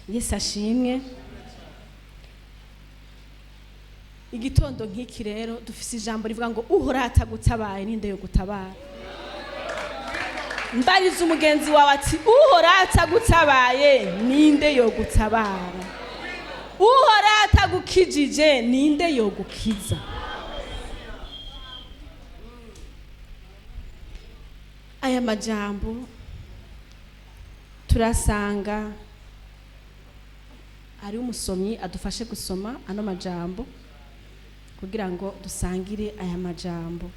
Yesu ashimwe. Igitondo nk'iki rero dufise ijambo rivuga ngo uhoraho atagutabaye ninde yo gutabara. Mbariza umugenzi wawe ati uhoraho atagutabaye ninde yo gutabara, uhoraho atagukijije ninde yo gukiza. Aya majambo turasanga ari umusomyi adufashe gusoma ano majambo kugira ngo dusangire aya majambo.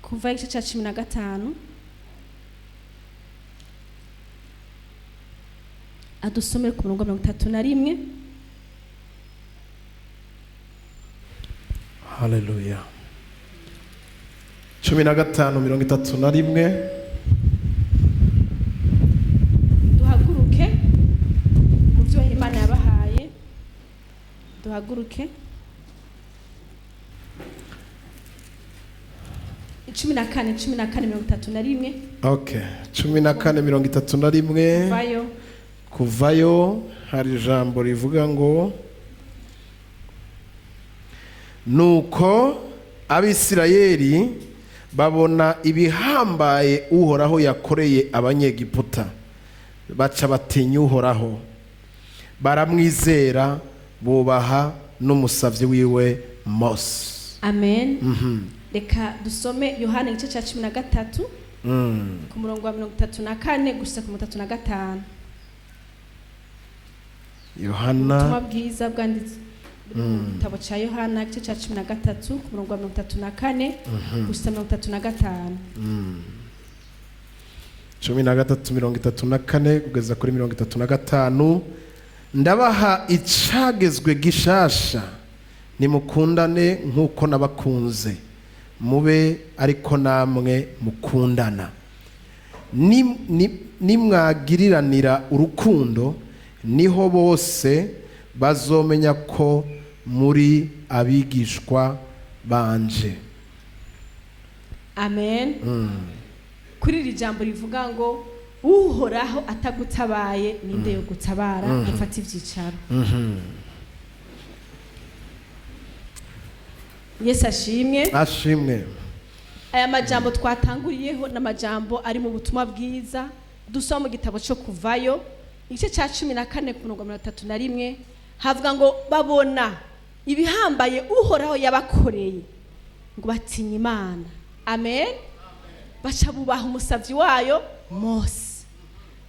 Kuva igice cya 15 adusomere ku murongo wa 31. Haleluya. 15:31. Duhaguruke mu byo Imana yabahaye, duhaguruke. 14, 14:31. Okay, 14:31. Vayo. Kuvayo hari ijambo rivuga ngo nuko Abisirayeli babona ibihambaye Uhoraho yakoreye Abanyegiputa, baca batinya Uhoraho, baramwizera, bubaha n'umusavyi wiwe Mose. Amen. Reka dusome Yohana igice cya 13 ku murongo wa 34 gusa ku 35. Yohana, Ubutumwa bwiza bwanditse mu gitabo cya Yohana igice cya 13 ku murongo wa 34 gusa 35. 13:34 kugeza kuri 35. Ndabaha icagezwe gishasha, nimukundane nk'uko nabakunze, mube ariko namwe mukundana. Nimwagiriranira urukundo, niho bose bazomenya ko muri abigishwa banje. Amen. Kuri iri jambo rivuga ngo Uhoraho atagutabaye ninde yo gutabara, mufate ivyicaro. Yesu ashimwe. Ashimwe. Aya majambo twatanguriyeho n'amajambo ari mu butumwa bwiza dusoma mu gitabo cyo Kuvayo igice cya 14 ku murongo wa 31, havuga ngo babona ibihambaye Uhoraho yabakoreye, ngo batinye Imana. Amen. Baca bubaha umusavyi wayo Mose.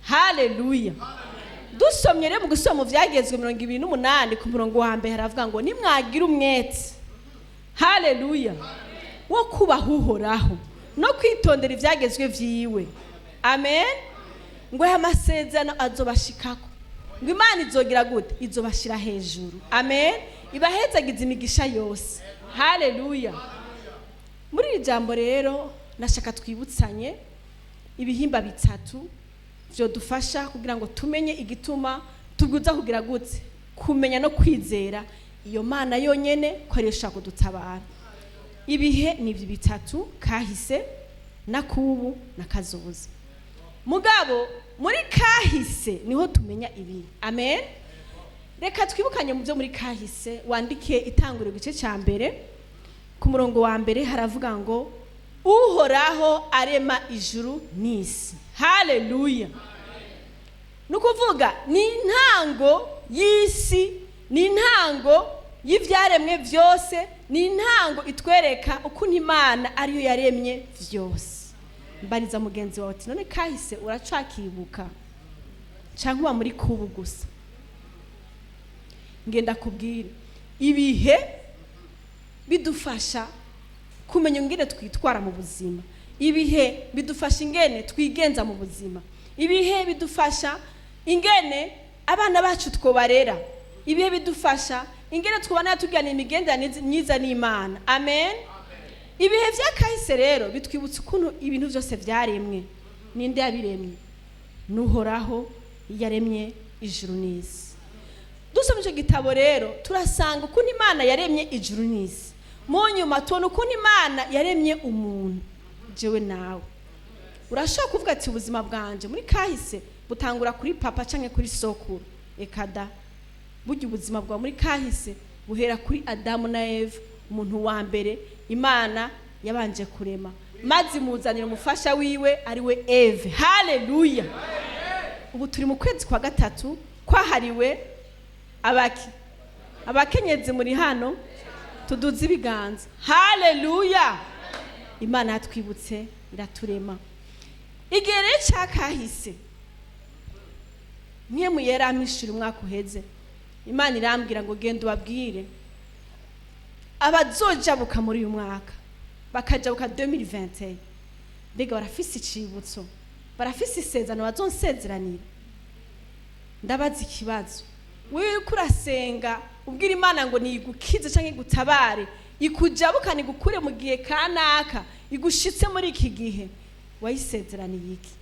Haleluya. Dusomye rero mu gusoma mu Vyagezwe 28 ku murongo wa mbere, haravuga ngo nimwagira umwete, haleluya, wo kubaha Uhoraho no kwitondera ivyagezwe vyiwe, amen, ngo aya masezerano azobashikako, ngo Imana izogira gute? Izobashira hejuru. Amen. Ibahezagiza imigisha yose. Haleluya. Muri iri jambo rero nashaka twibutsanye ibihimba bitatu vyodufasha kugira ngo tumenye igituma tubwiza kugira gute kumenya no kwizera iyo Mana yonyene ko ariyo ishobora kudutabara. Ibihe ni ibi bitatu: kahise na kubu na kazoza. Mugabo muri kahise niho tumenya ibi. Amen. Reka twibukanye mu byo muri kahise. Wandike Itanguriro igice cya mbere ku murongo wa mbere, haravuga ngo Uhoraho arema ijuru n'isi. Haleluya. Ni ukuvuga ni intango y'isi, ni intango y'ibyaremwe byose, ni intango itwereka ukuntu Imana ariyo yaremye byose. Mbariza mugenzi wawe ati none kahise uracakibuka cyangwa uba muri kubu gusa? Ngenda kubwira, ibihe bidufasha kumenya ingene twitwara mu buzima, ibihe bidufasha ingene twigenza mu buzima, ibihe bidufasha ingene abana bacu twobarera, ibihe bidufasha ingene twobana tugirana imigenderanire myiza n'Imana. Amen. Ibihe vy'akahise rero bitwibutsa ukuntu ibintu byose vyaremwe. Ninde yabiremye? N'Uhoraho yaremye ijuru n'isi. Dusoma icyo gitabo rero, turasanga ukuntu Imana yaremye ijuru n'isi. Mu nyuma tubona ukuntu Imana yaremye umuntu, jewe nawe. Urashobora kuvuga ati: "Ubuzima bwanje muri kahise butangura kuri papa cyangwa kuri sokuru." Eka da! Burya ubuzima bwawe muri kahise buhera kuri Adamu na Eva, umuntu wa mbere Imana yabanje kurema, maze imuzanira umufasha wiwe, ari we Eve. Haleluya! Ubu turi mu kwezi kwa gatatu kwahariwe abaki abakenyezi. Muri hano, tuduze ibiganza. Haleluya! Imana yatwibutse, iraturema. Igihe rero cya kahise, mwe yaramishura umwaka uheze, Imana irambwira ngo: "Genda ubabwire abazojabuka muri uyu mwaka, bakajabuka 2021, mbega barafise icibutso, barafise isezerano bazonsezeranira?" Ndabaza ikibazo: wewe uriko urasenga ubwira Imana ngo niyigukize cyangwa igutabare, ikujabukane, igukure mu gihe kanaka, igushitse muri iki gihe, wayisezeraniye iki?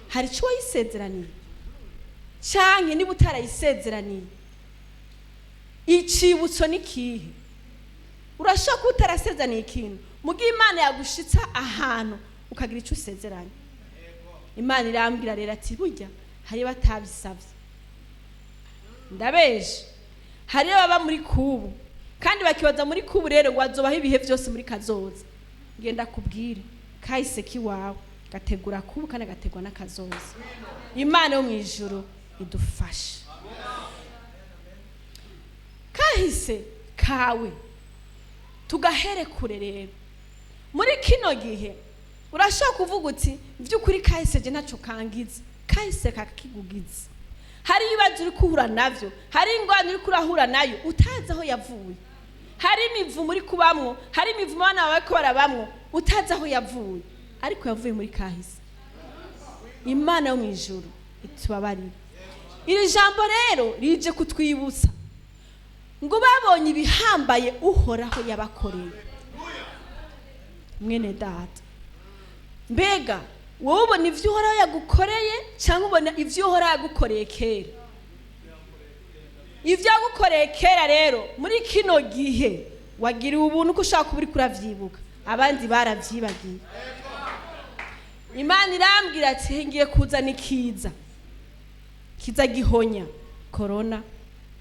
Hari icyo wayisezeraniye? Canke niba utarayisezeraniye, icibutso ni kihe? Urashobora kuba utarasezeraniye ikintu, mu gihe Imana yagushitsa ahantu ukagira icyo usezeranye. Imana irambwira rero ati: "Burya hari batabisabye, ndabeje, hari baba muri kubu kandi bakibaza muri kubu rero ngo bazobaho ibihe byose muri kazoza." Ngenda kubwire, kahise kiwawe gategura kubu kandi gategwa n'akazoza. Imana yo mu ijuru idufashe. Kahise kawe tugahere kure. Rero muri kino gihe urashobora kuvuga uti: "By'ukuri kahise je ntacyo kangiza." Kahise kakigugiza. Hari ibibazo uri kuhura navyo, hari ingwano uri kurahura nayo utazi aho yavuye, hari imivumo uri kubamwo, hari imivumo abana bawe bariko barabamwo utazi aho yavuye, ariko yavuye muri kahise. Imana yo mu ijuru itubabarire. Iri jambo rero rije kutwibutsa ngo babonye ibihambaye Uhoraho yabakoreye. Mwene data, mbega wowe ubona ibyo Uhoraho yagukoreye cyangwa ubona ibyo Uhoraho yagukoreye kera? Ibyo yagukoreye kera rero, muri kino gihe wagiriwe ubuntu ko ushobora kuba uri kuravyibuka, abandi baravyibagiye. Imana irambwira ati: "Ngiye kuzana ikiza, kiza gihonya korona."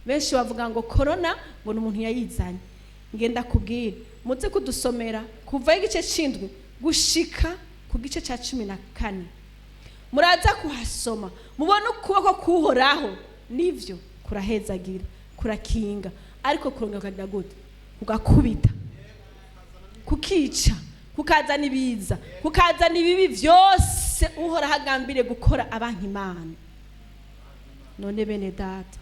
Benshi bavuga ngo korona ngo ni umuntu yayizanye. Ngenda kubwira, muze kudusomera kuva igice c'indwi gushika ku gice ca 14. Muraza kuhasoma mubone ukuboko kuhoraho nivyo kurahezagira, kurakinga, ariko kurongera kukagira gute? Kugakubita, kukica, kukazana ibiza, kukazana ibibi byose Uhoraho agambiriye gukora abanka Imana. None bene data,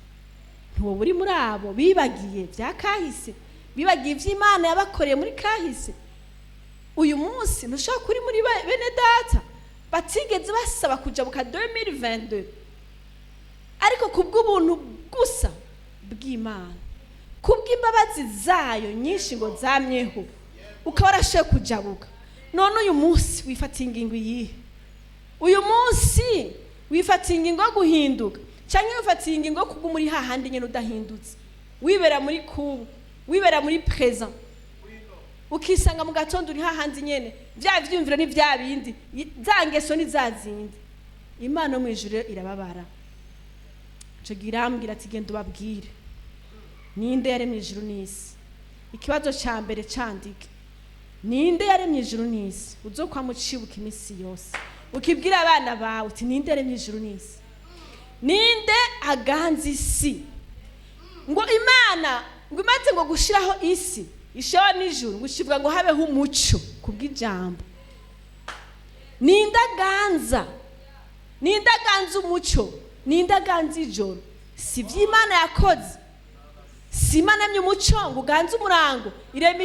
ntiwoba uri muri abo bibagiye bya kahise, bibagiye iby'Imana yabakoreye muri kahise? Uyu munsi ntushobora kuri muri bene data batigeze basaba kujabuka 2022, ariko kubw'ubuntu gusa bw'Imana, kubw'imbabazi zayo nyinshi ngo zamyeho, ukaba warashoboye kujabuka. None uyu munsi wifatiye ingingo iyihe? Uyu munsi wifatiye ingingo yo guhinduka, cyangwa wifatiye ingingo yo kuguma uri hahandi nyine udahindutse, wibera muri kubu, wibera muri présent, ukisanga mu gatondo uri hahandi nyene, bya vyiyumviro ni bya bindi, za ngeso ni za zindi? Imana yo mu ijuru irababara. Ico gihe irambwira ati: "Genda ubabwire, ninde yaremye ijuru n'isi?" Ikibazo ca mbere candike: ninde yaremye ijuru n'isi? Uzokwama ucibuka iminsi yose, ukibwira abana bawe uti: "Ninde yaremye ijuru n'isi? Ninde aganza isi?" Ngo Imana ngo imaze ngo gushiraho isi, ishaho n'ijuru, ngo ishivuga ngo habeho umuco kubw'ijambo. Ninde aganza? Ninde aganza umuco? Ninde aganza ijoro? Si iby'Imana yakoze? Si Imana yaremye umuco ngo uganze umurango, irema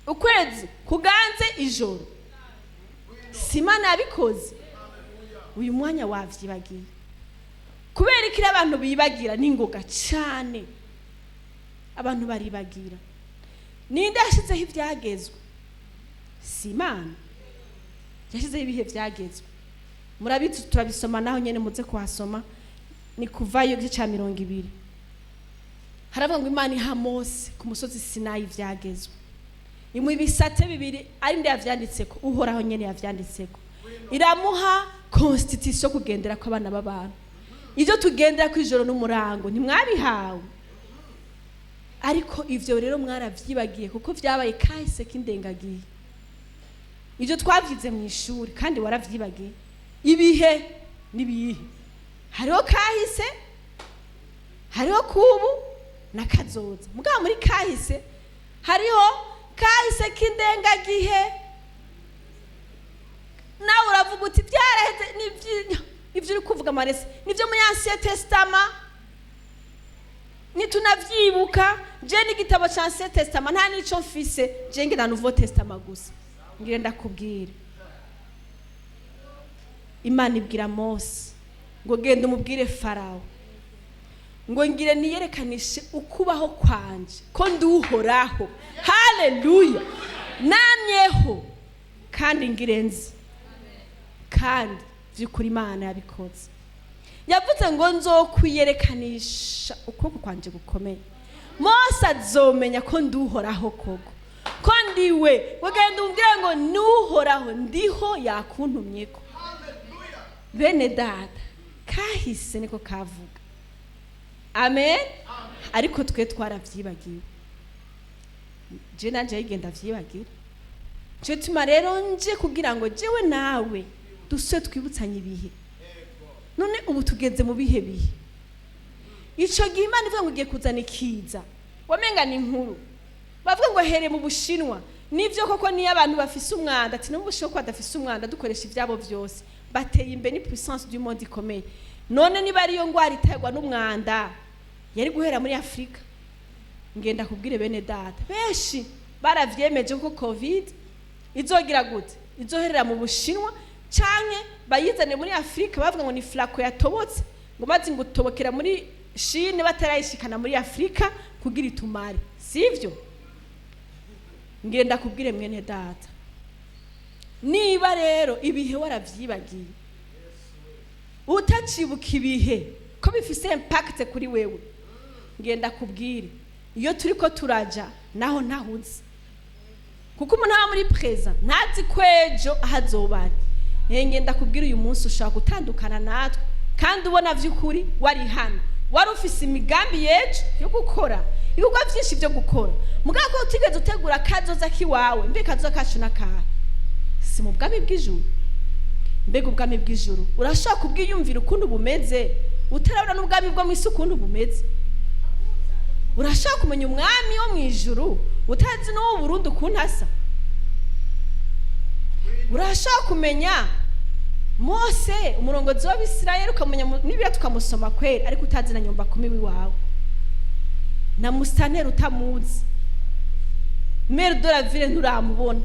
ukwezi kuganze ijoro? Si Imana yabikoze? Uyu mwanya wavyibagiye kubera iki? Abantu bibagira n'ingoga cyane, abantu baribagira. Ninde yashyizeho ibyagezwe? Si Imana yashyizeho ibihe byagezwe? Murabizi, turabisoma naho nyine, muze kuhasoma. Ni Kuvayo igice cya 20. Haravuga ngo Imana iha Mose ku musozi Sinayi ivyagezwe, imuha ibisate bibiri. Ari nde yavyanditseko? Uhoraho nyene yavyanditseko. Iramuha constitution yo kugendera kw'abana b'abantu, ibyo tugendera ku ijoro n'umurango. Ntimwabihawe? Ariko ivyo rero mwaravyibagiye, kuko vyabaye kahise k'indengagihe. Ibyo twabyize mu ishuri kandi waravyibagiye. Ibihe n'ibihe: hariho kahise, hariho kubu na kazoza. Mugabo muri kahise hariho kahise k'indengagihe. Nawe uravuga uti byaraheze. Ibyo uri kuvuga amarese nibyo muri Ancien Testament, nitunavyibuka. Je n'igitabo ca Ancien Testament nta nico mfise, je ngira Nouveau Testament gusa. Ngire ndakubwira, Imana ibwira Mose ngo: "Genda umubwire Farawo ngo ngire niyerekanishe ukubaho kwanje, ko nduhoraho." Haleluya! Namyeho kandi ngire nzi. Kandi by'ukuri Imana yabikoze. Yavuze ngo: "Nzokwiyerekanisha ukuboko kwanje gukomeye, Mose azomenya ko nduhoraho koko, ko ndiwe." Ngo: "Genda umbwire ngo nuhoraho ndiho yakuntumyeko." Bene data, kahise niko kavuga. Amen. Ariko twe twaravyibagiwe. Je nanje yigenda vyibagira. Cyo tuma rero nje kugira ngo jewe nawe dusubire twibutsanye ibihe. None ubu tugeze mu bihe bihe? Ico gihe Imana ivuga ngo igiye kuzana ikiza, wamenga ni inkuru. Bavuga ngo here mu Bushinwa. Nivyo koko, niyo abantu bafise umwanda. Ati no mu Bushinwa ko badafise umwanda, dukoresha ivyabo vyose, bateye imbere, ni puissance du monde ikomeye. None niba ariyo ngwara iterwa n'umwanda, yari guhera muri Afurika? Ngenda kubwire bene data, benshi baravyemeje ko COVID izogira gute, izoherera mu Bushinwa canke bayizane muri Afurika. Bavuga ngo ni flacon yatobotse, ngo maze ngo utobokera muri Chine batarayishikana muri Afurika kugira itumare. Sivyo? Ngenda kubwire mwene data, niba rero ibihe waravyibagiye, utacibuka ibihe ko bifise impact kuri wewe, ngenda kubwire, iyo turiko turaja naho ntahuzi, kuko umuntu aba muri présent ntazi ko ejo aho azoba ari. Ngenda kubwira, uyu munsi ushobora gutandukana natwe kandi ubona vy'ukuri wari hano, wari ufise imigambi y'ejo yo gukora ibikorwa vyinshi vyo gukora, mugabo ko utigeze utegura kazoza kiwawe. Mbe kazoza kacu n'akahe? Si mu bwami bw'ijuru? Mbega ubwami bw'ijuru urashobora kubwiyumvira ukuntu bumeze utarabona n'ubwami bwo mu isi ukuntu bumeze? Urashobora kumenya umwami wo mu ijuru utazi n'uwo Burundi ukuntu asa? Urashobora kumenya Mose umurongozi w'Abisirayeli, ukamenya n'ibira tukamusoma kweri, ariko utazi na nyumba kumi w'iwawe, na musitanteri utamuzi, maire de la ville nturamubona?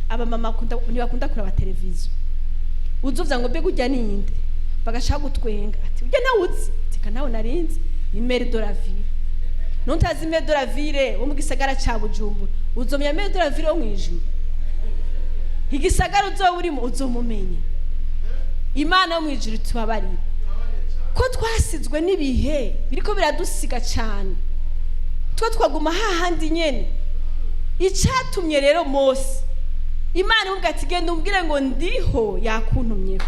Abamama ntibakunda kuraba televiziyo. Uzuvuga ngo: "Mbega ujya ninde?" Bagashaka gutwenga, ati: "Ujya nawe uzi?" Tika nawe narinzi ni maire de la ville. Nutazi maire de la ville wo mu gisagara ca Bujumbura, uzomenya maire de la ville wo mu ijuru? Igisagara uzoba urimo uzomumenya? Imana yo mu ijuru tubabarire, ko twasizwe n'ibihe biriko biradusiga cyane, two twaguma hahandi nyene. Icyatumye rero Mose Imana imubwira ati: "Genda umbwire ngo ndiho yakuntumyeho,"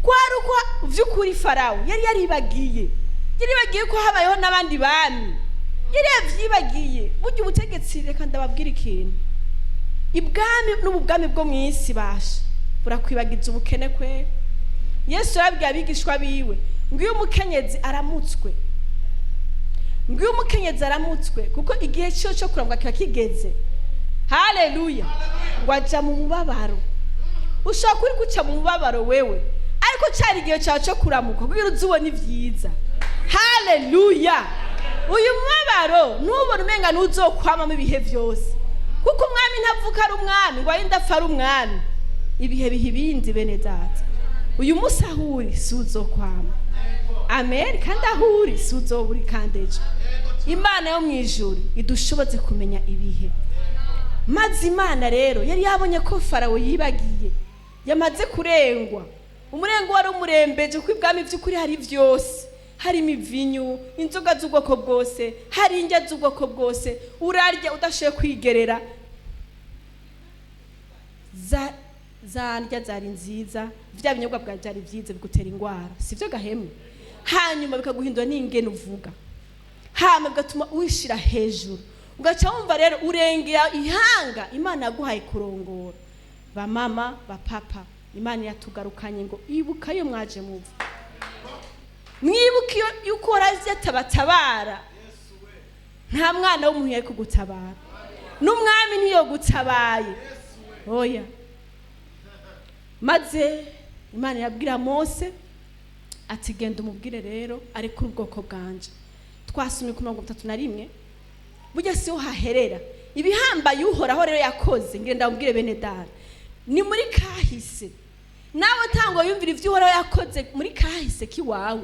kwari uko vy'ukuri Farawo yari yaribagiye, yaribagiye ko habayeho n'abandi bami, yari yavyibagiye. Burya ubutegetsi, reka ndababwira ikintu, ibwami n'ubu bwami bwo mu isi basha burakwibagiza ubukene kwera. Yesu yarabwiye abigishwa biwe ngo iyo umukenyezi aramutswe, ngo iyo umukenyezi aramutswe, kuko igihe cyo cyo kurambwa kiba kigeze, haleluya, ngo aja mu mubabaro. Ushobora kuri guca mu mubabaro wewe, ariko cyari igihe cyawe cyo kuramuka kugira uze ubone ibyiza. Haleluya! Uyu mubabaro ntubone umenga ntuzokwamamo ibihe byose, kuko umwami ntavuka ari umwami ngo arinde apfa ari umwami. Ibihe biha ibindi. Bene data, uyu munsi aho uri si uzokwama. Amen. Kandi aho uri si uzoba uri kandi ejo. Imana yo mu ijuru idushoboze kumenya ibihe. Maze Imana rero yari yabonye ko Farawo yibagiye, yamaze kurengwa, umurengo wari umurembeje, kuko ibwami by'ukuri hari byose. Harimo ivinyu, inzoga z'ubwoko bwose, hari indya z'ubwoko bwose, urarya udashoboye kwigerera. Za ndya zari nziza, bya binyobwa bwa byari byiza, bigutera indwara, sibyo gahemwe? Hanyuma bikaguhindura n'ingene uvuga, hama bigatuma wishira hejuru, ugaca wumva rero urengera ihanga Imana yaguhaye kurongora. Ba mama, ba papa, Imana yatugarukanye ngo ibuka iyo mwaje muva, mwibuke iyo yuko warazi atabatabara. Nta mwana w'umuntu yari kugutabara, n'umwami niyo gutabaye, oya. Maze Imana yabwira Mose ati: "Genda umubwire rero arekure ubwoko bwanje." Twasomye ku 31. Burya siho haherera ibihambaye Uhoraho rero yakoze. Ngenda ndamubwire, bene data, ni muri kahise. Nawe tangwa yumvira ibyo Uhoraho yakoze muri kahise k'iwawe,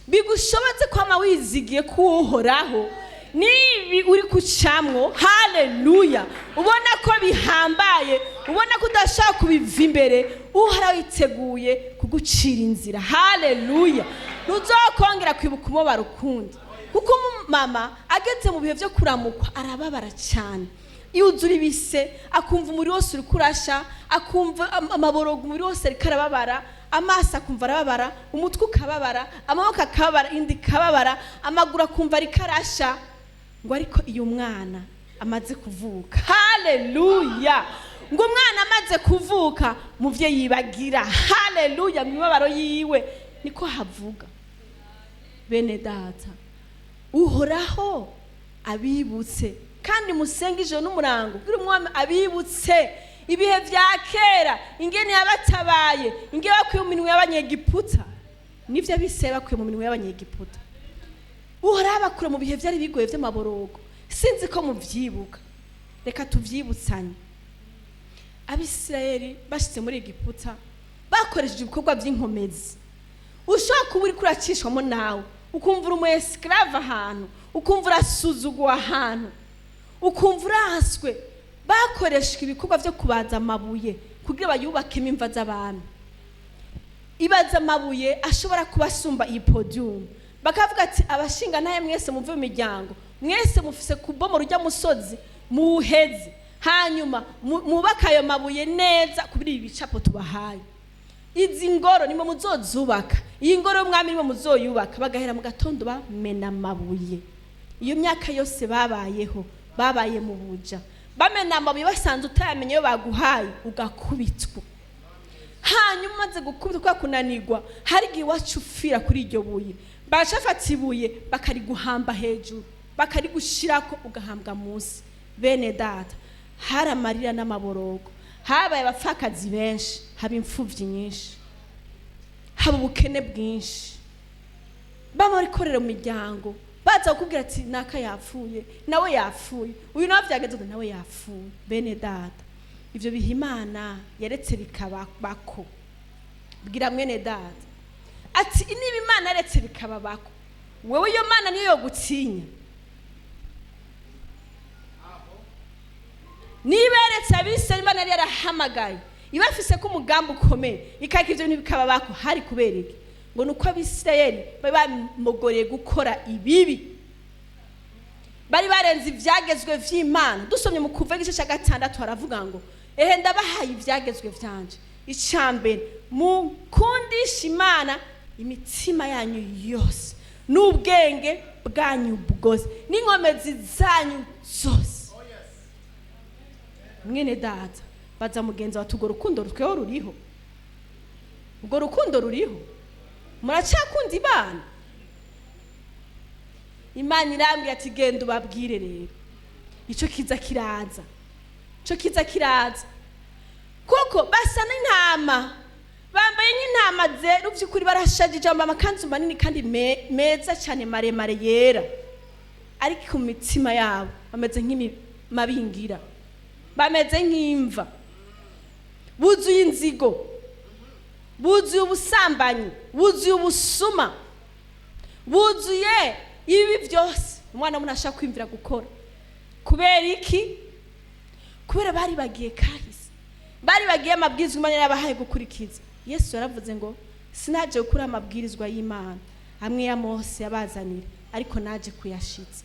bigushobotse kwama wizigiye ko Uhoraho nibi uri kucamwo, haleluya, ubona ko bihambaye, ubona ko udashobora kubiva imbere, Uhoraho yiteguye kugucira inzira. Haleluya! Ntuzokongera kwibuka umubabaro ukundi, kuko umumama ageze mu bihe byo kuramukwa arababara cyane. Yuzura ibise, akumva umubiri wose uri kurasha, akumva amaborogo, umubiri wose ariko arababara, amaso akumva arababara, umutwe ukababara, amaboko akababara, inda ikababara, amaguru akumva ariko arasha. Ngo ariko iyo umwana amaze kuvuka, haleluya, ngo umwana amaze kuvuka, muvyeyi yibagira, haleluya, mu mibabaro yiwe. Niko havuga. Bene data, Uhoraho abibutse, kandi musenge ijoro n'umurango, bwira Umwami abibutse ibihe vya kera, ingene yabatabaye, ingene bakuye mu minwe y'Abanyegiputa. Nivyo abise bakuye mu minwe y'Abanyegiputa, Uhoraho abakura mu bihe vyari bigoye vy'amaborogo. Sinzi ko muvyibuka, reka tuvyibutsanye. Abisirayeli bashitse muri Egiputa bakoresheje ibikorwa vy'inkomezi. Ushobora kuba uriko uracishwamo nawe, ukumva uri umu esclave ahantu, ukumva urasuzuguwe ahantu, ukumva uraswe. Bakoreshwa ibikorwa vyo kubaza amabuye kugira bayubakemo imva z'abami. Ibaza amabuye ashobora kuba asumba iyi podium, bakavuga ati: "Abashinga ntaye mwese muve mu miryango, mwese mufise kubomora ujya musozi muwuheze, hanyuma mwubake ayo mabuye neza kuri ibi bicapo tubahaye. Izi ngoro nimwe muzozubaka, iyi ngoro y'umwami nimwe muzoyubaka." Bagahera mu gatondo bamena amabuye. Iyo myaka yose babayeho, babaye mu buja, bamena amabuye. Basanze utayamenye iyo baguhaye, ugakubitwa. Hanyuma umaze gukubitwa kubera kunanirwa, hari igihe iwacu ufira kuri iryo buye. Bacafata ibuye bakariguhamba hejuru, bakarigushirako, ugahambwa munsi. Bene data, hari amarira n'amaborogo, habaye abapfakazi benshi, haba imfuvyi nyinshi, haba ubukene bwinshi. Baba barikorera mu miryango, baza kukubwira ati: "Naka yapfuye, nawe yapfuye, uyu nawe vyageze gute, nawe yapfuye." Bene data, ivyo biha Imana yaretse bikababako. Bwira mwene data ati: "Niba Imana yaretse bikababako, wewe iyo Mana niyo yogutinya?" Niba yaretse Abisirayeli, Imana yari yarahamagaye ibafise ko umugambi ukomeye, ikareka ivyo bintu bikababako, hari kubera iki? Ngo ni uko Abisirayeli bari bamugoreye gukora ibibi, bari barenze ivyagezwe vy'Imana. Dusomye mu Kuva igice cya 6, haravuga ngo: "Ehe, ndabahaye ivyagezwe vyanje. Ica mbere, mukundisha Imana imitima yanyu yose n'ubwenge bwanyu bwose n'inkomezi zanyu zose." Mwene data, baza mugenzi wawe, urwo rukundo rutweho ruriho? Urwo rukundo ruriho? Muracakunda Imana? Imana irambwira ati: "Genda ubabwire rero." Ico kiza kiraza, ico kiza kiraza, kuko basa n'intama, bambaye nk'intama zera. By'ukuri barashajije, bambaye amakanzu manini kandi meza cyane, maremare, yera, ariko mu mitima yabo bameze nk'imabingira, bameze nk'imva, buzuye inzigo, buzuye ubusambanyi, buzuye ubusuma, buzuye ibi byose umwana w'umuntu ashaka kwiyumvira gukora. Kubera iki? Kubera bari bagiye kahise, bari bagiye amabwirizwa Imana yabahaye gukurikiza. Yesu yaravuze ngo: "Sinaje gukura amabwirizwa y'Imana, Amwe ya Mose yabazanira, ariko naje kuyashitsa.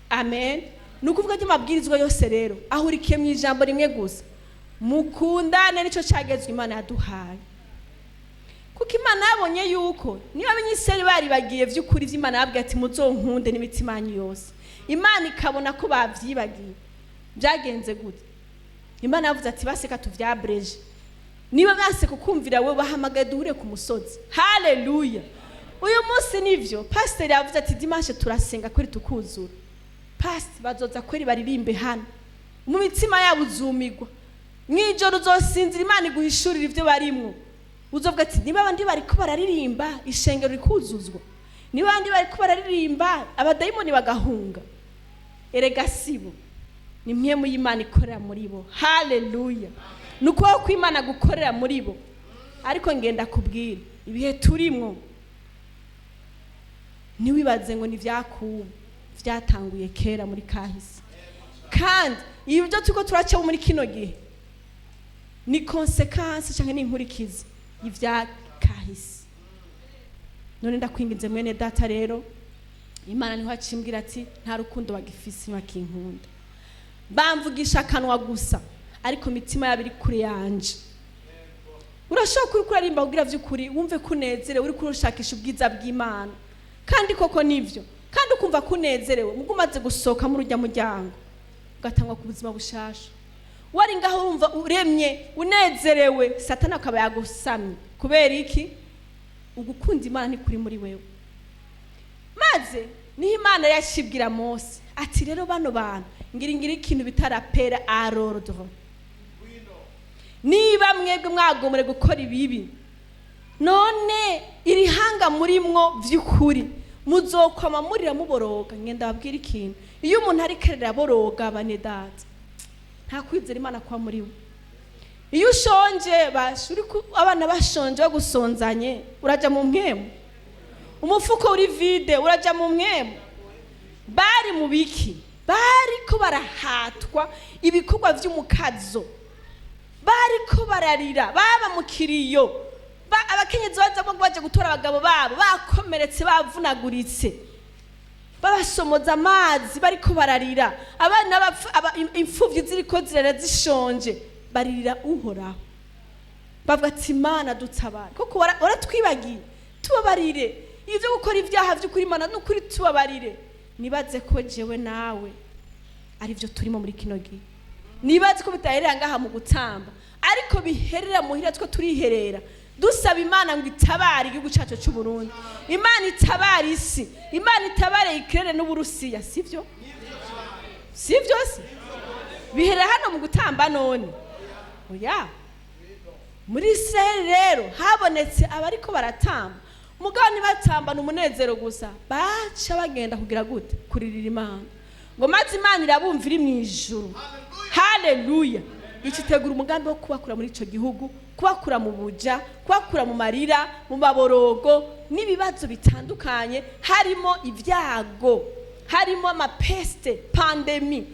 Amen. Ni ukuvuga ko amabwirizwa yose rero ahurikiye mu ijambo rimwe gusa: mukundane. Nicyo cyagezwe Imana yaduhaye, kuko Imana yabonye yuko niba Abanyisirayeli bari bagiye by'ukuri by'Imana yababwiye ati: "Muzonkunde n'imitima yanyu yose", Imana ikabona ko babyibagiye. Byagenze gute? Imana yavuze ati: "Baseka tuvyabreje, niba base kukumvira, we bahamagaye duhure ku musozi." Haleluya! Uyu munsi nivyo pasiteri yavuze ati: "Dimanche turasenga kweri tukuzura." Pasiteri bazoza kweri baririmbe hano, mu mitima yabo uzumigwa, mw'ijoro uzosinzira Imana iguhishurira ibyo barimwo. Uzovuga ati: "Niba abandi bariko bararirimba ishengero rikuzuzwa, niba abandi bariko bararirimba abadayimoni bagahunga, erega sibo, ni mwe y'Imana ikorera muri bo." Haleluya! Ni ukuboko kw'Imana gukorera muri bo. Ariko ngenda kubwira, ibihe turimwo, ntiwibaze ngo ni ibyakubu, byatanguye kera muri kahise. Kandi ibi byo turiko turacamo muri kino gihe ni conséquence cyangwa ni inkurikizi y'ibya kahise. None ndakwinginze, mwene data, rero Imana niho acimbwira ati: "Nta rukundo bagifise, ntibakinkunda. Bamvugisha akanwa gusa, ariko imitima yabo iri kure yanje." Urashobora kuri kuririmba kugira by'ukuri wumve ko unezerewe, uri kurushakisha ubwiza bw'Imana, kandi koko nivyo, kandi ukumva ko unezerewe. Mugo umaze gusohoka muri urya muryango, ugatangwa ku buzima bushasha. Wari ngaho wumva uremye, unezerewe, Satani akaba yagusamye. Kubera iki? Ugukunda Imana ntikuri muri wewe. Maze niho Imana yashibwira Mose ati: "Rero bano bantu ngira ikintu bita rappel à l'ordre. Niba mwebwe mwagomore gukora ibibi, none iri hanga murimwo by'ukuri muzokwama murira muboroga." Ngenda babwira ikintu: iyo umuntu ariko araboroga, bane data, nta kwizera Imana kuba muri we. Iyo ushonje, basha uri abana bashonje bagusonzanye, urajya mu mpwemu? Umufuko uri vide, urajya mu mpwemu? Bari mu biki? Bariko barahatwa ibikorwa by'umukazo, bariko bararira, baba mu kiriyo. Abakenyezi bazamo baje gutora abagabo babo bakomeretse, bavunaguritse, babasomoza amazi, bariko bararira. Abana imfuvyi ziriko zirara zishonje, baririra Uhoraho, bavuga ati: "Imana dutabare, koko waratwibagiye, tubabarire ibyo gukora ibyaha by'ukuri. Imana n'ukuri tubabarire." Nibaze ko jewe nawe ari byo turimo muri kino gihe. Nibaze ko bitaherera ngaha mu gutamba, ariko biherera muhira two turiherera dusaba Imana ngo itabare igihugu cyacu cy'u Burundi, Imana itabare isi, Imana itabare Ukraine n'Uburusiya. Sibyo? Sibyo se? Biherera hano mu gutamba? None oya. Muri Israel rero habonetse abariko baratamba, mugabo ntibatambana umunezero gusa, baca bagenda kugira gute? Kuririra Imana. Ngo maze Imana irabumva iri mu ijuru. Haleluya! Ikitegura umugambi wo kubakura muri ico gihugu, kubakura mu buja, kubakura mu marira, mu maborogo n'ibibazo bitandukanye, harimo ibyago, harimo ama peste, pandémie.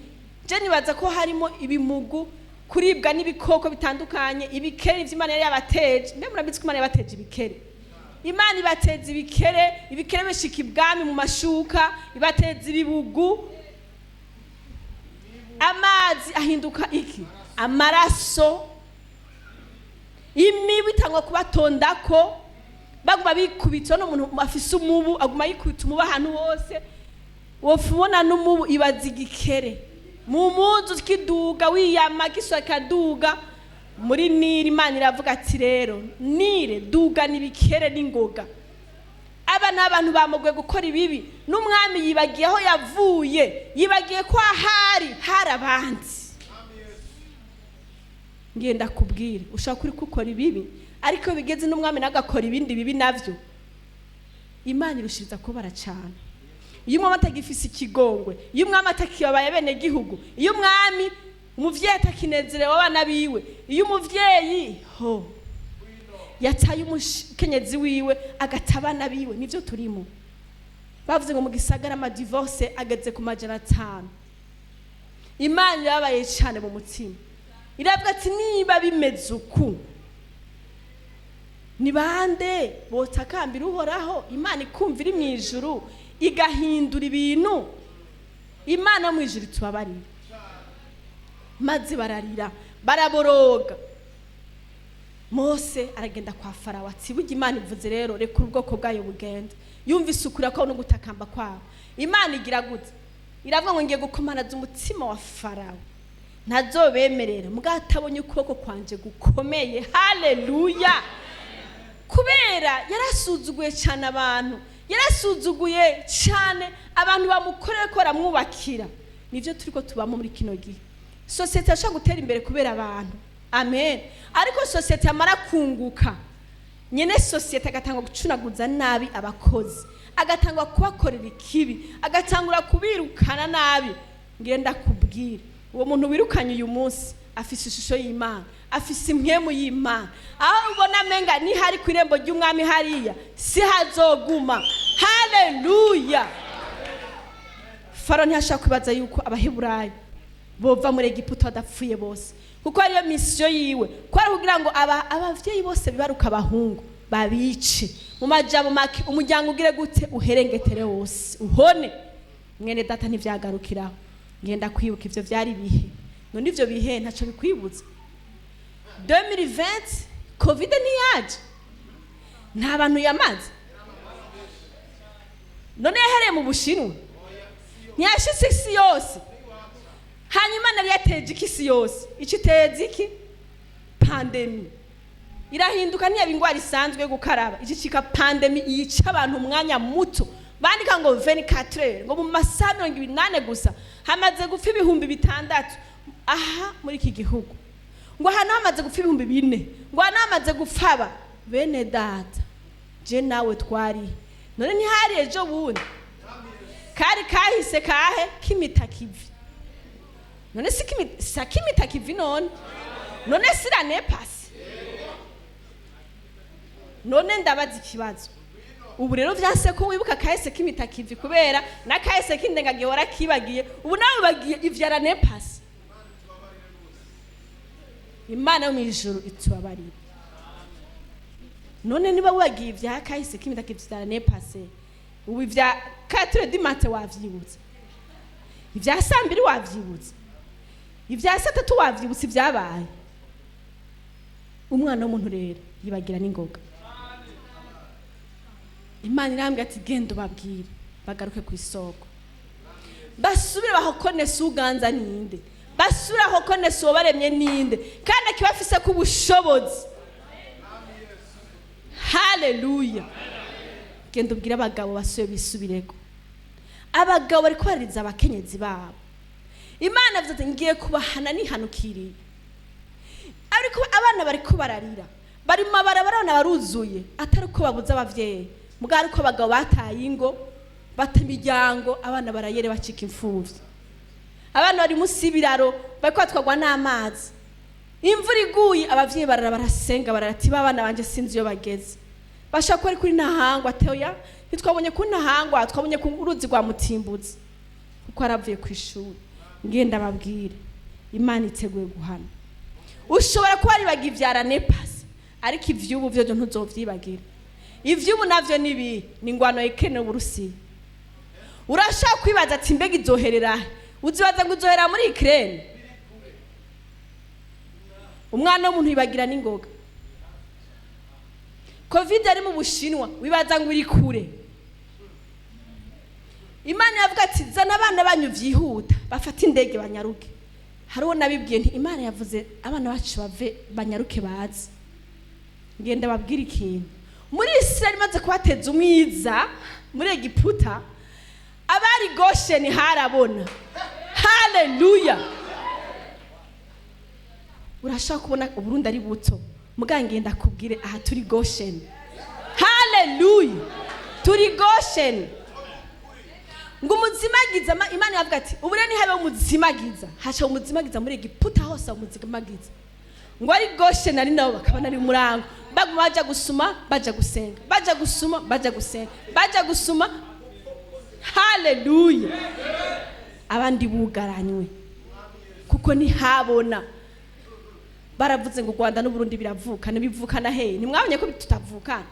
Je nibaza ko harimo ibimugu, kuribwa n'ibikoko bitandukanye, ibikere ivy'Imana yari yabateje. Mbe murabizi ko Imana yabateje ibikere? Imana ibateza ibikere, ibikere bishika ibwami mu mashuka, ibateza ibibugu, amazi ahinduka iki? Amaraso. Imibu itangwa kubatondako, baguma bikubita. N'umuntu afise umubu aguma yikubita umubu ahantu hose, wofa ubona n'umubu. Ibaza igikere mu muzu kiduga, wiyama giswa kaduga muri Nili. Imana iravuga ati: "Rero Nile, duga n'ibikere n'ingoga." Aba ni abantu bamugoye gukora ibibi, n'umwami yibagiye aho yavuye, yibagiye ko ahari hari abandi. Ngenda kubwira, ushobora kuri gukora ibibi, ariko iyo bigeze n'umwami nawe agakora ibindi bibi, navyo Imana irushiriza kubara cyane. Iyo umwami atagifise ikigongwe, iyo umwami atakibabaye bene gihugu, iyo umwami umuvyeyi atakinezerewe abana biwe, iyo umuvyeyi ho yataye umukenyezi wiwe agata abana biwe, nivyo turimo. Bavuze ngo mu gisagara ama divorce ageze ku 500. Imana irababaye cyane mu mutima, iravuga ati: "Niba bimeze uku, Ni bande botakambira Uhoraho, Imana ikumva iri mu ijuru, igahindura ibintu? Imana mu ijuru itubabarire. Maze bararira, baraboroga. Mose aragenda kwa Farawo ati: "Burya Imana ivuze rero, reka ubwoko bwayo bugenda." Yumvise ukuri ko no gutakamba kwabo. Imana igira gute? Iravuga ngo: "Ngiye gukomanaza umutima wa Farawo, ntazobemerera mubwatabonye ukuboko kwanje gukomeye." Haleluya! Kubera yarasuzuguye cyane abantu, yarasuzuguye cyane abantu bamukorera ko baramwubakira. Nibyo turi ko tubamo muri kino gihe. Sosiyete yashobora gutera imbere kubera abantu, amen, ariko sosiyete yamara kunguka, nyene sosiyete agatangwa gucunaguza nabi abakozi, agatangwa kubakorera ikibi, agatangura kubirukana nabi. Ngenda kubwira, uwo muntu wirukanye uyu munsi afise ishusho y'Imana, afise impwemu y'Imana. Aho ubona amenga ni hari ku irembo ry'umwami, hariya si hazoguma. Haleluya! Faro ntiyashaka kwibaza yuko Abaheburayo bova muri Egiputa badapfuye bose, kuko ariyo mission yiwe, ko ari kugira ngo abavyeyi bose bibaruka abahungu babice. Mu majambo make, umuryango ugire gute? Uherengetere wose, uhone. Mwene data, ntivyagarukiraho. Ngenda kwibuka ivyo vyari bihe. None ivyo bihe ntaco bikwibutsa? 2020 Covid ntiyaje? Nta bantu yamaze? None yahereye mu Bushinwa, ntiyashitse isi yose? Hanyuma nari yateje iki isi yose? Iciteza iki? Pandémie irahinduka, ntiyaba indwara isanzwe yo gukaraba, icicika pandémie yica abantu umwanya muto. Bandika ngo 24, ngo mu masaha 24 gusa hamaze gupfa 6000 aha muri iki gihugu, ngo hano hamaze gupfa 4000, ngo hano hamaze gupfa aba. Bene data, je nawe twari none ntihari ejo bundi kari kahise kahe kimitakivi? None si kimitakivi? None si l'année passée? None ndabaza ikibazo: ubu rero vyase ko wibuka kahise kimitakivi, kubera na kahise k'indengagihe warakibagiye, ubu nawe bagiye ivya l'année passée. Imana yo mw'ijuru itubabarire. None niba wagiye ivya kahise k'imitakivi vya l'année passée, ubu ivya 4 du matin wavyibutse, ivya saa mbiri wavyibutse, ivya saa tatu wavyibutse, ivyabaye? Umwana w'umuntu rero yibagira n'ingoga. Imana irambwira ati: "Genda ubabwire bagaruke ku isoko, basubire bahokonese uganza ninde, basubire bahokonese uwabaremye ninde, kandi akibafise ko ubushobozi." Haleluya! Genda ubwire abagabo basuye bisubireko. Abagabo bari kubaririza abakenyezi babo. Imana avuze ati: "Ngiye kubahana nihanukiriye." Ariko abana bariko bararira, bari mu mabarabara, abana baruzuye, atari uko babuze abavyeyi, mugabo ariko abagabo bataye ingo, bata imiryango, abana barayere bacika imfuvyi. Abana bari munsi y'ibiraro, bariko batwarwa n'amazi. Imvura iguye, abavyeyi barara barasenga, barara ati: "Abana banje sinzi iyo bageze, bashaka ko ari kuri Ntahangwa." Ateya ntitwabonye kuri Ntahangwa, twabonye ku ruzi rwa Mutimbuzi, kuko yaravuye ku ishuri. Ngenda babwire, Imana iteguye guhana. Ushobora kuba waribaga ivya l'année passée, ariko ivy'ubu vyo ntuzovyibagira. Ivy'ubu navyo nibi ni ingwano Ukraine Uburusiya. Urashaka kwibaza ati: "Mbega izoherera he?" Uzibaza ngo izoherera muri Ukraine? Umwana w'umuntu yibagira n'ingoga. Covid ari mu Bushinwa, wibaza ngo iri kure. Imana yavuga ati: "Zana abana banyu vyihuta, bafate indege banyaruke." Hariho nabibwiye nti: "Imana yavuze abana bacu bave banyaruke baze." Ngenda babwira ikintu: muri Israel imaze kubateza umwiza muri Egiputa, abari Gosheni harabona. Haleluya! Urashaka kubona Uburundi ari buto, muga ngenda kubwire, aha turi Gosheni. Haleluya! Turi Gosheni. Ngo umuzimagiza, Imana yavuga ati: "Ubu rero nihabe umuzimagiza." Haca umuzimagiza muri Egiputa hose, umuzimagiza ngo ari Gosheni, ari nabo bakabona ari umurango, baguma baja gusuma, baja gusenga, baja gusuma, baja gusenga, baja gusuma. Haleluya! Abandi bugaranywe kuko ntihabona. Baravuze ngo u Rwanda n'Uburundi biravukana. Bivukana hehe? Ntimwabonye ko tutavukana?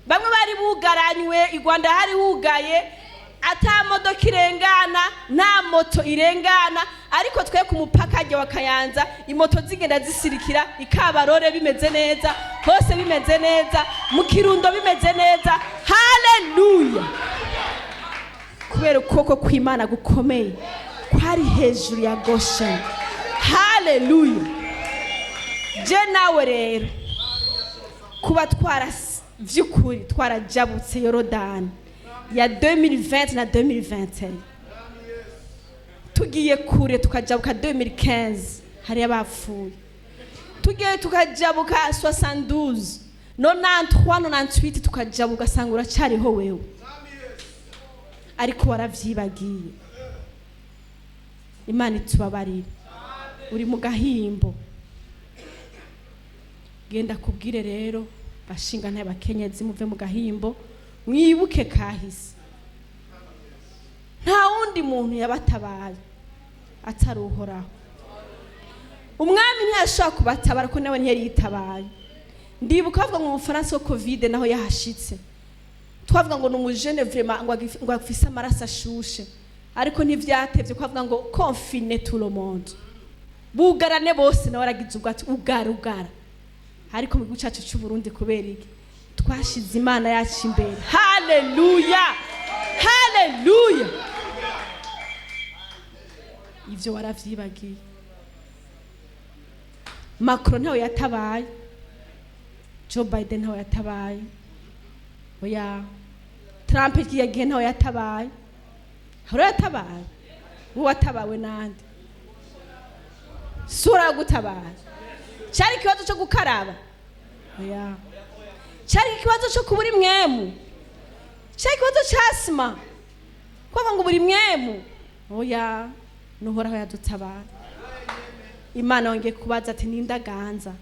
Bamwe bari bugaranywe i Rwanda, hari hugaye, ata modoka irengana, nta moto irengana, ariko twe ku mupaka hajya wa Kayanza imoto zigenda zisirikira, ikabarore bimeze neza, hose bimeze neza, mu Kirundo bimeze neza. Haleluya! Kubera ukuboko kw'Imana gukomeye kwari hejuru ya Gosheni. Haleluya! Je nawe rero, kuba twara vy'ukuri twarajabutse Yorodani ya 2020 na 2021, tugiye kure tukajabuka 2015, hariyo abapfuye, tugiye tukajabuka 72, 93, 98, tukajabuka ugasanga uracariho wewe, ariko waravyibagiye. Imana itubabarire. Uri mu gahimbo. Genda kubwire rero, bashinga ntabakenyezi, muve mu gahimbo, mwibuke kahise. Nta wundi muntu yabatabaye atari Uhoraho. Umwami ntiyashobora kubatabara ko nawe ntiyari yitabaye. Ndibuka bavuga ngo mu Bufaransa ko Covid naho yahashitse, twavuga ngo ni umujene vraiment, ngo afise amaraso ashushe, ariko ntivyatevye ko bavuga ngo confine tout le monde, bugarane bose. Nawe aragize ubwo ati ugara, ugara. Ariko mu gihugu cyacu cy'u Burundi, kubera iki? Twashize Imana yacu imbere. Haleluya, haleluya! Ivyo waravyibagiye. Macron ntawe yatabaye, Joe Biden ntawe yatabaye, oya, Trump kiya gihe ntawe yatabaye. Hari yatabaye? Wowe watabawe nande? Sura yo gutabara, cyari ikibazo cyo gukaraba? Oya. Cyari ikibazo cyo kubura imwemu? Cyari ikibazo cya asima kuvuga ngo buri mwemu? Oya, n'Uhoraho yadutabara. Imana yongeye kubaza ati: "Nindaganza?"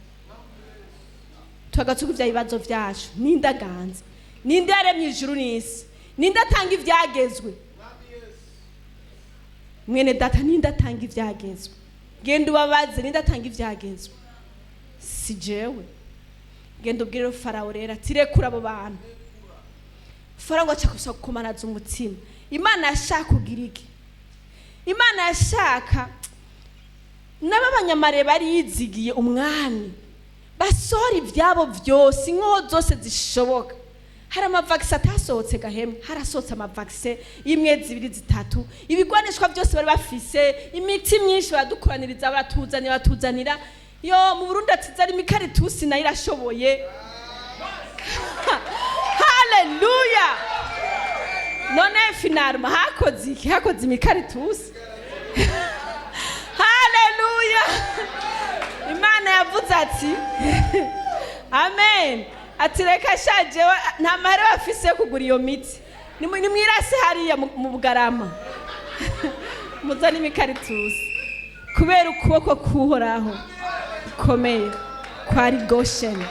Tugacuka ibya bibazo byacu. Nindaganza? Ninde yaremye ijuru n'isi? Ninde atanga ibyagezwe? Mwene data, ninde atanga ibyagezwe? Genda ubabaze, ninde atanga ibyagezwe? Si jewe? Genda ubwire Farawo rero ati: "Rekura abo bantu." Farawo ngo aca gusa gukomanaza umutima. Imana yashaka kugira iki? Imana yashaka n'ab'abanyamare bari yizigiye umwami basohora ibyabo byose, inkoho zose zishoboka. Hari amavaccins atasohotse gahemwe, harasohotse amavaccins imwe, zibiri, zitatu, ibigwanishwa byose bari bafise, imiti myinshi baradukoraniriza, baratuzanira, batuzanira. Yo mu Burundi ati zari imikaritusi, nayo irashoboye. Haleluya! None finalement hakoze iki? Hakoze imikaritusi. Haleluya! Imana yavuze ati amen, ati: "Reka shajewe, nta mahera bafise yo kugura iyo miti. Nimwirase hariya mu Bugarama, muzane imikaritusi." Kubera ukuboko k'Uhoraho gukomeye kwari Gosheni.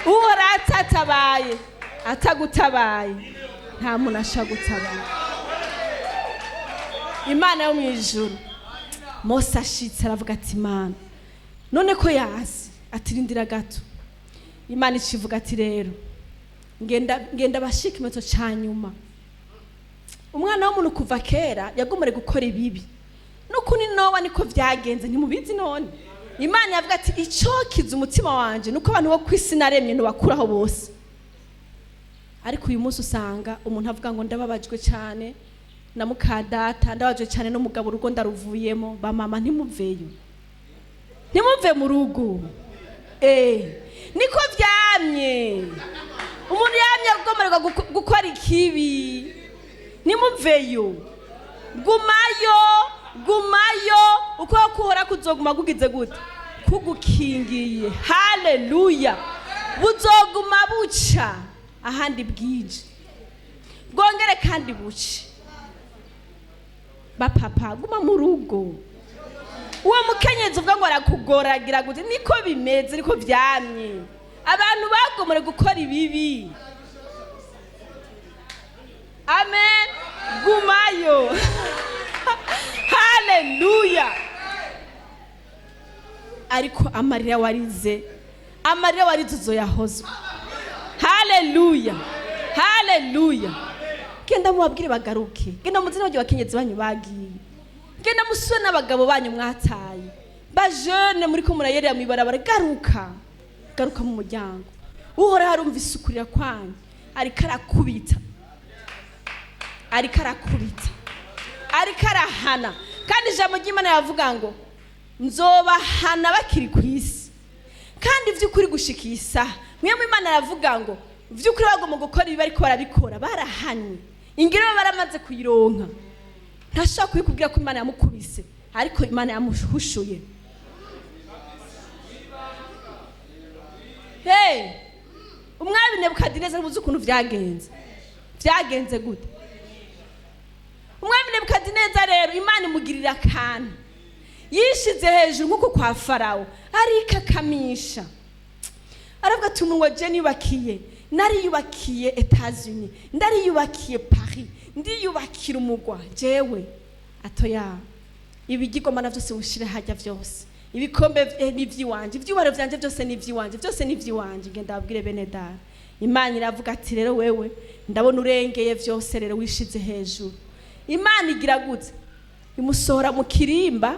Uhoraho atatabaye, atagutabaye, nta muntu ashobora gutabara. Imana yo mu ijuru. Mose ashitse aravuga ati: "Imana, none ko yazi?" Ati: "Rindira gato." Imana icivuga ati: "Rero ngenda, ngenda bashika ikimenyetso ca nyuma. Umwana w'umuntu kuva kera yagomore gukora ibibi, n'ukuri Nowa niko vyagenze, ntimubizi?" None Imana yavuga ati: "Icokiza umutima wanje nuko abantu bo kw'isi naremye ntibakuraho bose." Ariko uyu munsi usanga umuntu avuga ngo: "Ndababajwe cyane na mukadata, ndababajwe cyane n'umugabo, urugo ndaruvuyemo." Ba mama, ntimuveyo, ntimuve mu rugo. Niko vyamye, umuntu yamye agomererwa gukora ikibi. Ntimuveyo, gumayo, gumayo. Uko kuhora kuzoguma kugize gute? Kugukingiye. Haleluya! Buzoguma buca ahandi bwije, bwongere kandi buce. Bapapa, guma mu rugo. Uwo mukenyezi uvuga ngo arakugoragira gute, niko bimeze, niko vyamye, abantu bagomore gukora ibibi. Amen, gumayo. Haleluya! Ariko amarira warize, amarira warize uzoyahozwa. Haleluya, haleluya! Genda mubabwire bagaruke. Genda muzine baryo bakenyezi banyu bagiye. Genda musube n'abagabo banyu mwataye. Bajene muri ko murayerera mw'ibarabara, garuka, garuka mu muryango. Uhoraho arumva isukurira kwanyu. Ariko arakubita, ariko arakubita, ariko arahana. Kandi ijambo ry'Imana yavuga ngo nzobahana bakiri ku isi. Kandi by'ukuri gushika iyi saha mwe mu Imana aravuga ngo by'ukuri bagomba gukora ibi, bariko barabikora, barahanye ingero baramaze kuyironka. Ntashobora kubikubwira ko Imana yamukubise, ariko Imana yamuhushuye. Hey, umwami Nebukadineza, ntuzi ukuntu vyagenze. Vyagenze gute? Umwami Nebukadineza rero Imana imugirira akantu, yishize hejuru nk'uko kwa Farawo, arikakamisha, aravuga ati umunwa je niyubakiye, nariyubakiye Etats-Unis, ndariyubakiye Paris, ndiyubakira umugwa jewe. Atoya, ibigirwamana byose ushire hajya byose, ibikombe n'ivy'iwanje, ivyubahiro vyanje byose n'ivy'iwanje, byose n'ivy'iwanje. Ngenda babwire bene data. Imana iravuga ati rero wewe ndabona urengeye vyose, rero wishize hejuru. Imana igira gute? Imusohora mu kirimba,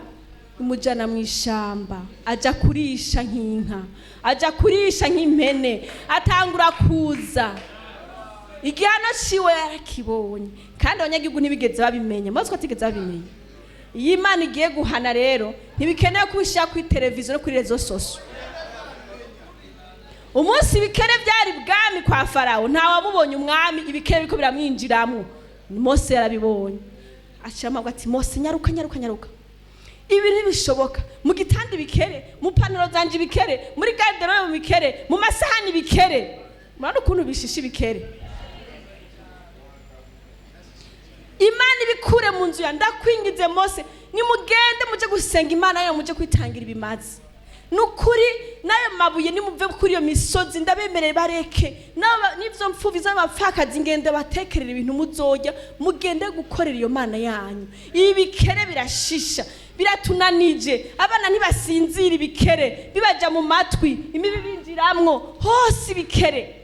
imujana mu ishamba, aja kurisha nk'inka, aja kurisha nk'impene, atangura kuza. Igihano ciwe yarakibonye, kandi abanyagihugu ntibigeze babimenya. Mose ko atigeze babimenya. Iyo Imana igiye guhana rero ntibikenewe kubishyira kuri televiziyo no kuri réseaux sociaux. Umunsi ibikere byari bwami kwa Farawo, ntawamubonye umwami ibikere biriko biramwinjiramwo. Mose yarabibonye, aciramo ati Mose, nyaruka, nyaruka, nyaruka, ibi ntibishoboka. Mu gitanda ibikere, mu pantaro zanje ibikere, muri garde-robe mu bikere, mu masahani ibikere. Murabona ukuntu bishisha ibikere. Imana ibikure mu nzu ya, ndakwingize Mose, nimugende muje gusenga Imana yayo, muje kwitangira ibimazi. Nukuri n'ayo mabuye nimuve kuri iyo misozi, ndabemereye bareke n'ivyo mfuvi z'abapfakazi, ngende batekerera ibintu muzorya, mugende gukorera iyo Mana yanyu. Ibi bikere birashisha, biratunanije, abana ntibasinzira, ibikere bibaja mu matwi, imibi binjiramwo hose ibikere.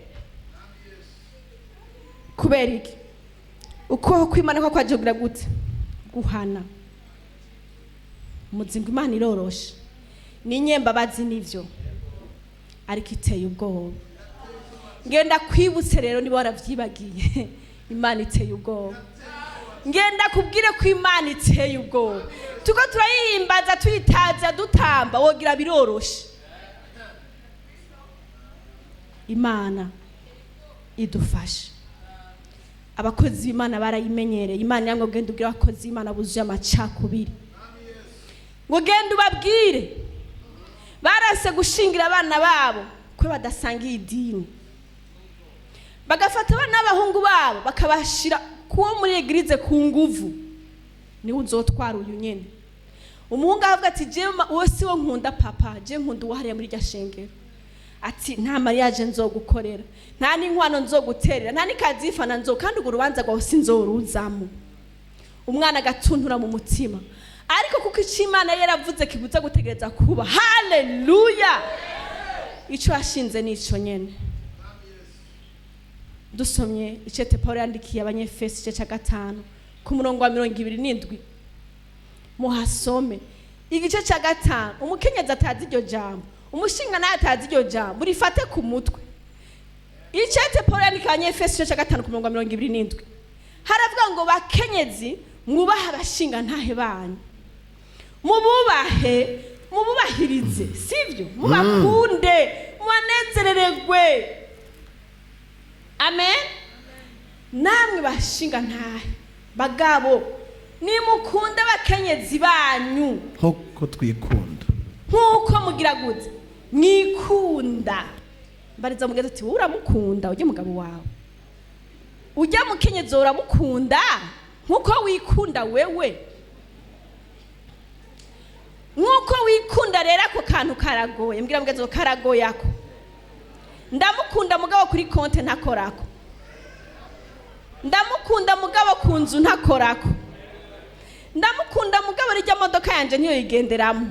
Kubera iki? Ukuboko kw'Imana ko kwaje kugira gute? Guhana. Muzingo Imana iroroshe, ni nyembabazi nivyo, ariko iteye ubwoba. Ngenda kwibutse rero niba waravyibagiye, Imana iteye ubwoba. Ngenda kubwire ko Imana iteye ubwoba. Tuko turayihimbaza, tuyitaza, dutamba, wogira biroroshe. Imana idufashe. Abakozi b'Imana barayimenyereye. Imana yamwe ugenda ubwire abakozi b'Imana buzuye amacakubiri, ngo genda ubabwire barase gushingira abana babo ko badasangiye idini, bagafata abana b'abahungu babo bakabashira kuwo muri église ku nguvu, niwe uzotwara uyu nyene. Umuhungu avuga ati jewe uwo si wo nkunda papa, je nkunda uwahariye muri rya shengero. Ati nta mariage nzogukorera, nta n'inkwano nzoguterera, nta n'ikazifana nzo, kandi urwo rubanza rwawe sinzoruzamo. Umwana agatuntura mu mutima, ariko kuko icyo Imana yaravuze kibuza gutegereza kuba. Haleluya! Ico yashinze nico nyene. Dusomye icete Paul yandikiye Abanyefesi igice cya 5 ku murongo wa 27, muhasome igice cya 5. Umukenyezi atazi iryo jambo, umushinga nawe atazi iryo jambo, rifate ku mutwe. Icete Paul yandikiye Abanyefesi igice cya 5 ku murongo wa 27, haravuga ngo bakenyezi mwubahe abashinga ntahe banyu, mububahe, mububahirize, sivyo? Mubakunde, mubanezerererwe. Amen. Namwe bashinga ntahe bagabo, nimukunde abakenyezi banyu nk'uko twikunda, nk'uko mugira gute? Mwikunda. Mbariza mugenzi ati wowe uramukunda ujye mugabo wawe, ujya mukenyezi uramukunda nk'uko wikunda wewe, nk'uko wikunda. Rero ako kantu karagoye. Mbwira mugenzi wawe karagoye ako. Ndamukunda mugabo kuri konte ntakorako, ndamukunda mugabo ku nzu ntakorako, ndamukunda mugabo rijya modoka yanje ntiyo yigenderamo,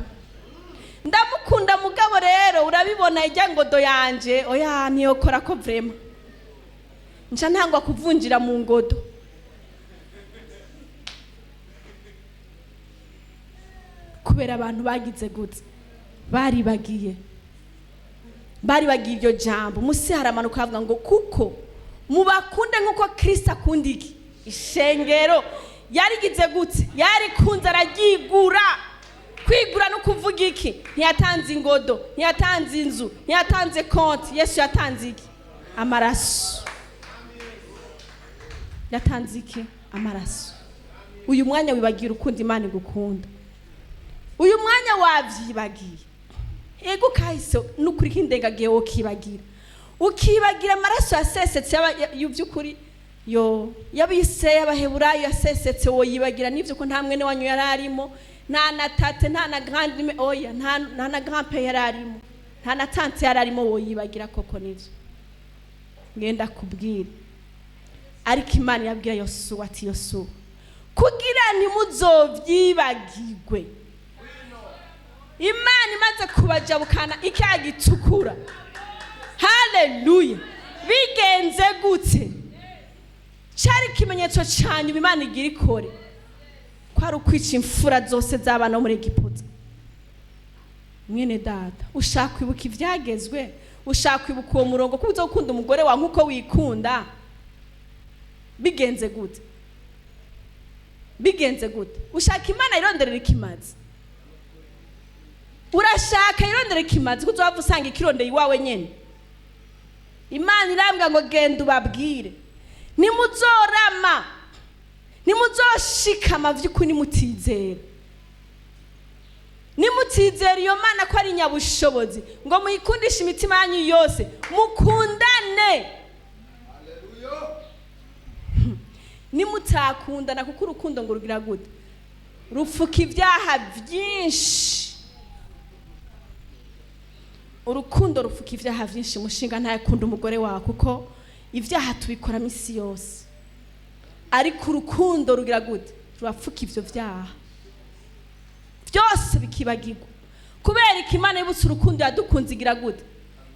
ndamukunda. Mugabo rero urabibona, ijya ngodo yanje oya, ntiyokora ko vraiment nca ntangwa kuvunjira mu ngodo. Kubera abantu bagize gute? Baribagiye, baribagiye iryo jambo. Musi haramanuka havuga ngo kuko mubakunde nk'uko Kristo akunda iki? Ishengero. Yarigize gute? Yarikunze, araryigura. Kwigura no kuvuga iki? Ntiyatanze ingodo, ntiyatanze inzu, ntiyatanze konti. Yesu yatanze iki? Amaraso. Yatanze iki? Amaraso. Uyu mwanya wibagira ukunda Imana igukunda? Uyu mwanya wavyibagiye? Ego, kahise nukuri kindengagiye, wokibagira, ukibagira amaraso yasesetse y'uby'ukuri yo y'abise y'Abaheburayo yasesetse, woyibagira n'ivyo ko nta mwene wanyu yari arimo, nta na tate, nta na grand, oya, nta na grand père yari arimo, nta na tante yari arimo, woyibagira koko? Nivyo ngenda kubwira. Ariko Imana yabwira Yosuwa ati: "Yosuwa, kugira ntimuzovyibagirwe, Imana imaze kubajabukana icyaha gitukura, haleluya, bigenze gute? Cyari ikimenyetso cya nyuma Imana igira ikore, kwari ukwica imfura zose z'abana bo muri Egiputa." Mwene data, ushaka kwibuka ibyagezwe, ushaka kwibuka uwo murongo ko uza gukunda umugore wawe nk'uko wikunda, bigenze gute? Bigenze gute? Ushaka Imana ironderera ikimazi? Urashaka irondera ikimazi ko uzaba usanga ikirondeye iwawe nyene? Imana irambwira ngo: "Genda ubabwire, nimuzorama, nimuzoshikama vy'ukuri nimutizera, nimutizera iyo Mana ko ari nyabushobozi, ngo muyikundishe imitima yanyu yose, mukundane." Nimutakundana, kuko urukundo ngo rugira gute? Rupfuka ibyaha byinshi. Urukundo rufuka ibyaha byinshi. Mushinga ntayakunda umugore wawe, kuko ibyaha tubikora minsi yose, ariko urukundo rugira gute? Rurapfuka ibyo byaha byose, bikibagirwa. Kubera ko Imana yibutse urukundo yadukunze, igira gute?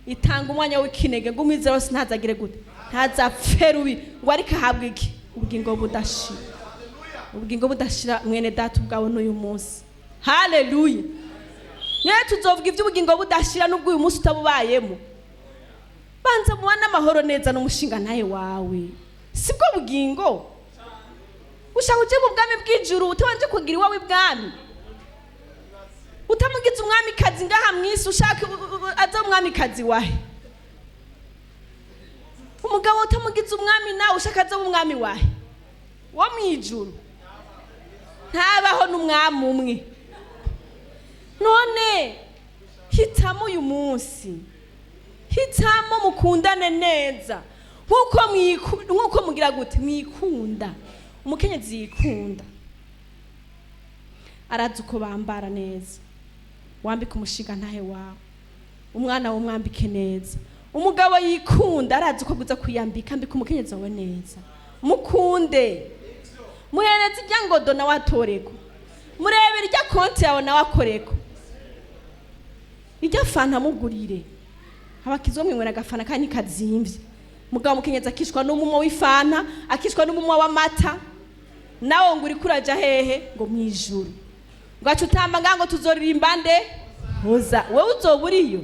Itanga umwanya w'ikinege ngo umwizera wese ntazagire gute? Ntazapfe rubi, ngo ariko ahabwe iki? Ubugingo budashira. Ubugingo budashira, mwene data, ubwawe n'uyu munsi. Haleluya! Niyo tuzovuga iby'ubugingo budashira n'ubwo uyu munsi utabubayemo. Banza mubane amahoro neza n'umushinga nawe wawe, sibwo bugingo. Ushaka uje mu bwami bw'ijuru utabanje kugira iwawe ibwami, utamugize umwamikazi ngaha mu isi, ushaka aze umwamikazi wahe? Umugabo utamugize umwami nawe, ushaka aze umwami wahe wo mu ijuru? Ntabaho n'umwami umwe. None hitamo uyu munsi, hitamo mukundane neza nk'uko mugira gute? Mwikunda. Umukenyezi yikunda arazi uko bambara neza. Wambike umushinga ntahe wawe, umwana we umwambike neza. Umugabo yikunda arazi uko aguza kwiyambika. Ambika umukenyezi wawe neza, mukunde, muhereze irya ngodo nawe atoreko, murebere irya konti yawe nawe akoreko, irya fanta mugurire. Abakizwa mwinywera agafana kandi kazimvye. Mugabo umukenyezi akishwa n'umumo w'ifanta, akishwa n'umumo w'amata, nawe ngo uriko uraja hehe? Ngo mwijuru, ngo aca utamba ngaho ngo tuzoririmba nde hoza? Wewe uzoba uriyo,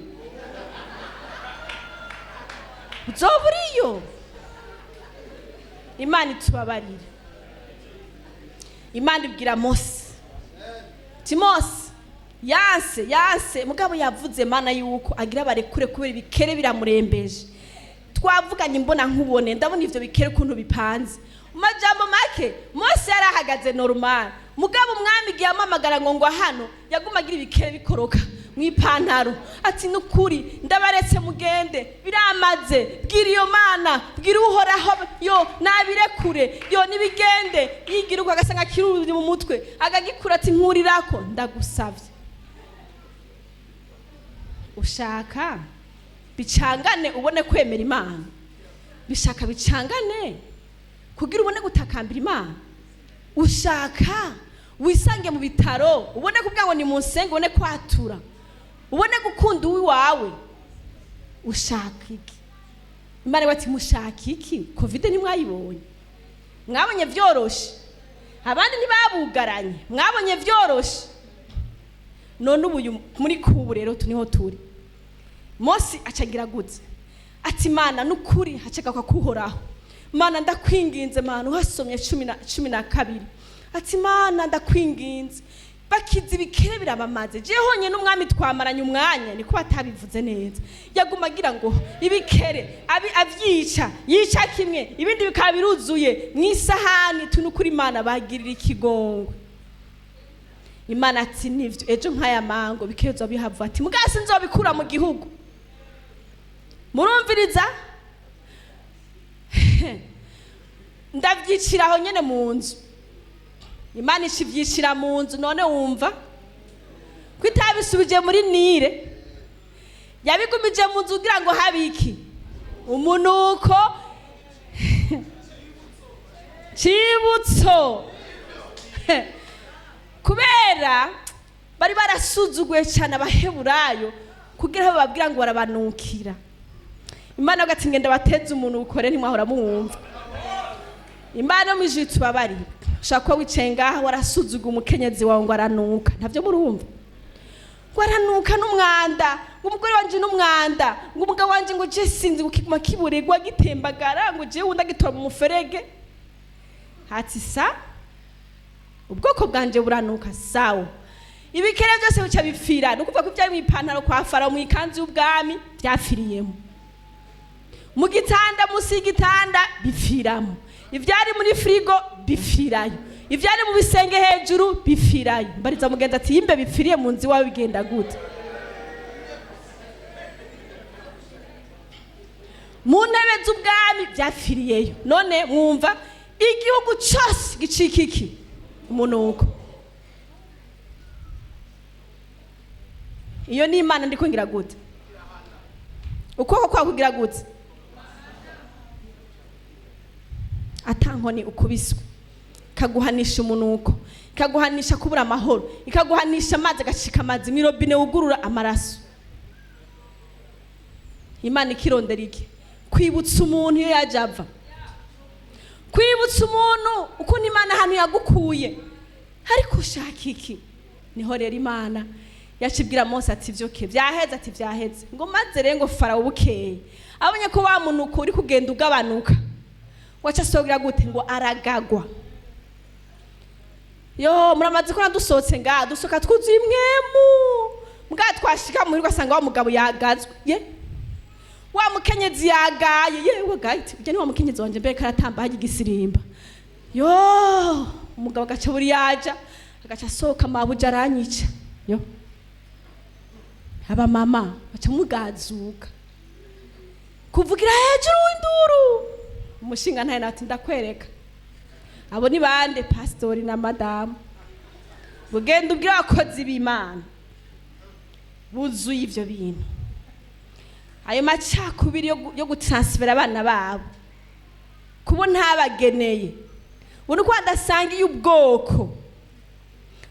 uzoba uriyo. Imana itubabarire. Imana ibwira Mose ati: "Mose yanse, yanse." Mugabo yavuze Mana yuko agira barekure kubera ibikere biramurembeje. Twavuganye imbona nkubone, ndabona ivyo bikere ukuntu bipanze. Mu majambo make, Mose yari ahagaze normal, mugabo umwami igihe amamagara ngo hano, yaguma agira ibikere bikoroka mu ipantaro, ati: "Nukuri ndabaretse mugende, biramaze. Bwira iyo Mana, bwira Uhoraho, yo nabirekure, yo nibigende." Yigira uko agasanga kiruri mu mutwe, akagikura, ati: "Nkurirako, ndagusavye." Ushaka bicangane ubone kwemera Imana? Bishaka bicangane kugira ubone gutakambira Imana? Ushaka wisange mu bitaro ubone kuvuga ngo ni mu nsenge, ubone kwatura? Ubone gukunda uwiwawe. Ushaka iki? Imana bati: "Mushaka iki?" Covid ntimwayibonye? Mwabonye vyoroshe? Abandi ntibabugaranye? Mwabonye vyoroshe? None ubu muri kubu rero niho turi. Mose acagira gutse ati: "Mana, nukuri." Hacagakwa kuhoraho: "Mana, ndakwinginze, Mana." Uhasomye 12, ati: "Mana, ndakwinginze, bakiza ibikere birabamaze. Je honyine n'umwami twamaranye umwanya." Niko batabivuze neza. Yaguma agira ngo ibikere avyica, yica kimwe, ibindi bikaba biruzuye mu isahani. Tunukuri, Imana, bagirira ikigongwe. Imana ati: "Nivyo, ejo nk'aya mango bikezo bihava." Ati: "Mugasi nzobikura mu gihugu." Murumviriza, ndavyicira aho nyene mu nzu. Imana ikivyicira mu nzu. None wumva ko itabisubije muri Nile, yabigumije mu nzu kugira ngo habe iki? Umunuko, cibutso, kubera bari barasuzuguye cyane Abaheburayo, kugira aho bababwira ngo barabanukira. Imana ati: "Ngenda bateze umunuko." Rero ntimwahora muwumva. Imana yo mu ijuru tubabarire. Ushobora kuba wicaye ngaha warasuzuguye umukenyezi wawe ngo aranuka. Ntabyo murumva? Ngo aranuka n'umwanda, ngo umugore wanje n'umwanda, ngo umugabo wanje, ngo je sinzi, ngo kiguma kiburegwa gitembagara, ngo jewe wundi agitora mu muferege. Hati sa ubwoko bwanje buranuka. Sawa, ibikere byose bica bipfira. Ni ukuvuga ko ibyari mu ipantaro kwa Farawo, mu ikanzu y'ubwami, byapfiriyemo, mu gitanda, munsi y'igitanda bipfiramo, ibyari muri firigo bipfirayo, ibyari mu bisenge hejuru bipfirayo. Mbariza mugenzi ati: "Yimbe bipfiriye mu nzu iwawe, bigenda gute?" Mu ntebe z'ubwami byapfiriyeyo. None mwumva igihugu cyose gicika iki? Umunuko. Iyo ni Imana. Ndiko ngira gute? Ukuboko kwawe kugira gute? Atankoni ukubiswe, ikaguhanisha umunuko, ikaguhanisha kubura amahoro, ikaguhanisha amazi agacika amazi mu robine wugurura amaraso. Imana ikirondera iki? Kwibutsa umuntu iyo yaje ava, kwibutsa umuntu ukuntu Imana ahantu yagukuye. Ariko ushaka iki? Niho rero Imana yacibwira Mose ati: "Vyoke vyaheze." Ati: "Vyaheze." Ngo maze rero ngo Farawo bukeye abonye ko wa munuko uri kugenda ugabanuka, waca asohokera gute? Ngo aragagwa. Yo, muramaze ko nadusohotse ngaha, dusohoka twuzuye imwemu mbwa, twashika muhira ugasanga wa mugabo yagazwe, ye wa mukenyezi yagaye. Yewe gaye, ujya ni wa mukenyezi wanje mbere karatamba hajya igisirimba. Yo, umugabo agaca buri yaja agaca asohoka: "Mabuja aranyica." Yo, aba mama baca mugazuka kuvugira hejuru w'induru. Umushinga ntaye nati: "Ndakwereka abo ni bande, pastori na madamu. Bugenda ubwira abakozi b'Imana buzuye ivyo bintu, ayo macakubiri yo gutaransifera abana babo kubo ntabageneye. Ubona ko badasangiye ubwoko,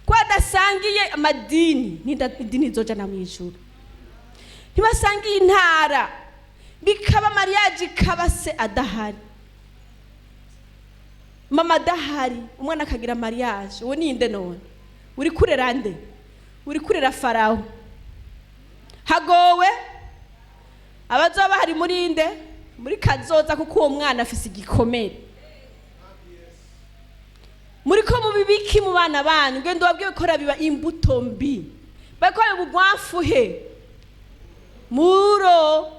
ko badasangiye amadini, idini izojana mu ijuru, ntibasangiye intara, bikaba mariage ikaba se adahari, mama adahari, umwana akagira mariage. Uwo ninde none? Uri kurera nde? Uri kurera Farawo. Hagowe abazoba bahari muri nde, muri kazoza, kuko uwo mwana afise igikomere. Muri ko mubibiki mu bana banyu? Ngendo wabwiwe ko biba imbuto mbi, bariko bugwafuhe muro.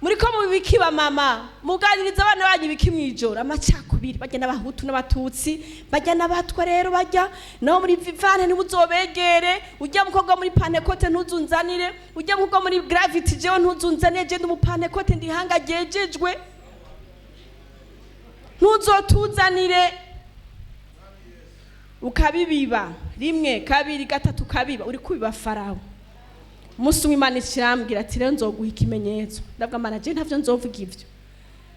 Muri ko mubibiki ba mama? Muganiriza abana banyu ibiki mwijoro? Amacakubiri, bajya n'Abahutu n'Abatutsi, bajya n'Abatwa, rero bajya naho muri vivane ntibuzobegere, ujya mukobwa muri Pantekote ntuzunzanire, ujya mukobwa muri Gravity jewe ntuzunzanire, je ndi umupantekote, ndihanga ryejejwe, ntuzotuzanire. Ukabibiba rimwe, kabiri, gatatu, ukabiba, uri kubiba Farawo. Umunsi umwe Imana ikirambwira ati: "Rero nzoguha ikimenyetso." Ndavuga: "Mana, je ntavyo nzovuga ivyo."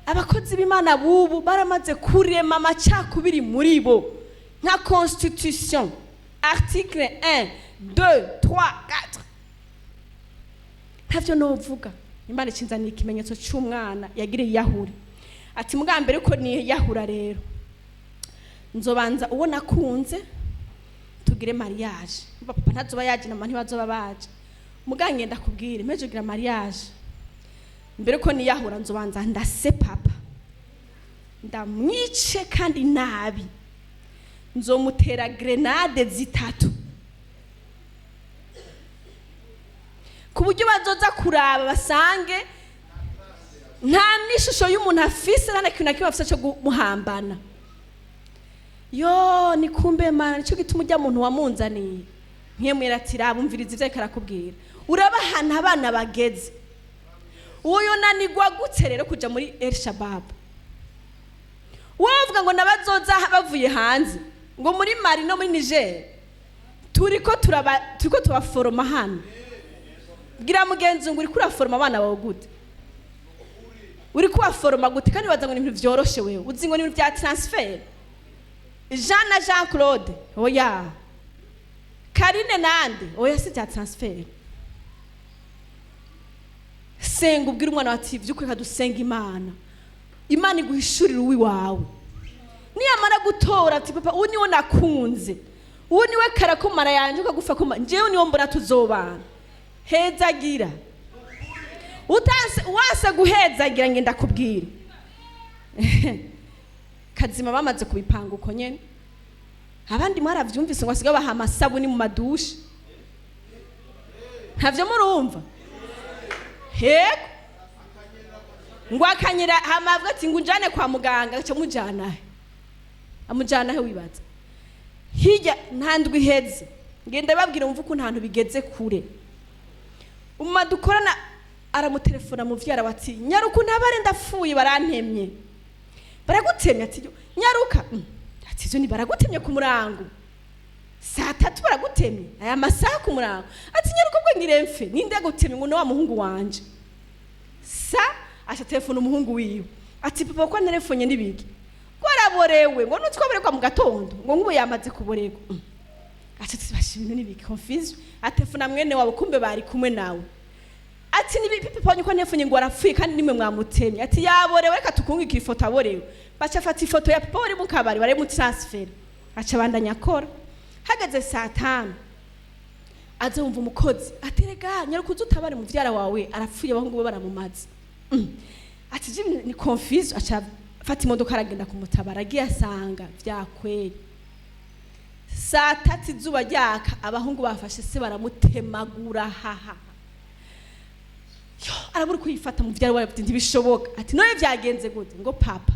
Abakozi b'Imana bubu baramaze kurema amacakubiri muri bo nka constitution, article 1, 2, 3, 4. Ntavyo novuga. Imana icinzaniye ikimenyetso c'umwana yagiriye iyahure. Ati mbwa mbere ko niyahura rero, nzobanza uwo nakunze tugire mariage. Umva, papa ntazoba yaje na mama ntibazoba baje. Muga ngenda kubwira impeje kugira mariage, mbere ko niyahura nzobanza ndase papa, ndamwice kandi nabi, nzomutera grenade 3 ku buryo bazoza kuraba basange nta n'ishusho y'umuntu afise, nta na kintu na kimwe afise cyo kumuhambana. Yo ni kumbe Mana, nico gituma ujya muntu wamunzaniye nkemwera ati raba, umviriza ivyo ariko arakubwira. Uraba ahantu abana bageze. Uwo yonanirwa gute rero kuja muri El Shabab? Wowe uvuga ngo nabazoza bavuye hanze, ngo muri Mali no muri Niger, turiko tubaforoma hano. Bwira mugenzi ngo uriko uraforoma abana bawe gute? Uriko ubaforoma gute? Kandi waza ngo ni ibintu vyoroshe, wewe uzi ngo ni ibintu vya transfer. Jean na Jean Claude, oya. Karine nande, oya, si vya transfer. Senga, ubwire umwana ati vy'ukuri reka dusenga Imana, Imana iguhishurire uwiwawe. Niyamara gutora ati papa uyu niwe nakunze, uyu niwe karakumara yanje ukagufa kuma, njyewe niwo mbona tuzobana. Hezagira. Utanse wase guhezagira, ngenda kubwira kazima bamaze kubipanga uko nyene. Abandi mwaravyumvise ngo asigaye baha amasabuni mu madushe, ntavyo murumva? Hego, ngo akanyira hama avuga ati ngo unjane kwa muganga, aca mujana he? Amujana he? Wibaza hirya nta ndwi iheze, ngenda babwira umva ukuntu ahantu bigeze kure. Umuma dukorana aramutelefona muvyara ati nyaruka untabare ndapfuye, barantemye. Baragutemye? Ati yo, nyaruka. Ati zo ni baragutemye ku murango saa 3, baragutemye aya masaha ku murango. Ati nyaruka ubwo ngire mfe, ninde yagutemye? Ngo ni wa muhungu wanje. Sa aca telefona umuhungu wiwe ati papa ko nterefonye n'ibiki, ko araborewe, ngo nutwaboregwa mu gatondo, ngo nk'ubu yamaze kuboregwa. Aca ati basha ibintu n'ibiki, confusion. Atelefona mwene wabo, kumbe bari kumwe nawe. Ati nibi papa wanyu ko ntefunye ngo arapfuye kandi nimwe mwamutemye? Ati yaborewe, reka tukungikira ifoto aborewe. Baca afata ifoto ya papa wari mu kabari, bari mu transfer. Aca abandanya akora. Hageze saa 5 aza wumva umukozi aterega nyarukuzi utabare muvyara wawe arapfuye, abahungu be baramumaze. Ati Jimmy ni confuse. Aca afata imodoka aragenda kumutabara, agiye asanga vyakweri saa 3 izuba ryaka, abahungu bafashe se baramutemagura haha. Yo, arabura uko yifata. Muvyara wawe ati ntibishoboka. Ati none vyagenze gute? Ngo papa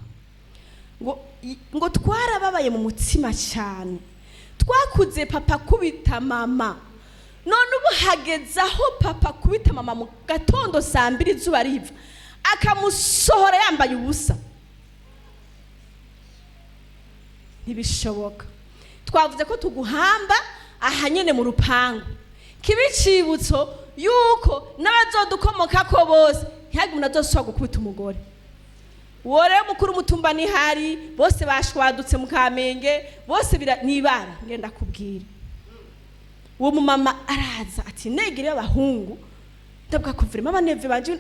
ngo twarababaye mu mutima cyane, twakuze papa kubita mama, none ubu hageze aho papa kubita mama mu gatondo saa 2 izuba riva, akamusohora yambaye ubusa. Ntibishoboka. Twavuze ko tuguhamba aha nyene mu rupangu, kibe icibutso yuko n'abazodukomokako bose ntihagire umuntu azosubira gukubita umugore. Uwo rero mukuru umutumba nihari, bose bashwadutse mu Kamenge bose nibara. Ngenda kubwira uwo mumama araza ati negere y'abahungu ndavuga ko vraiment abaneve banje.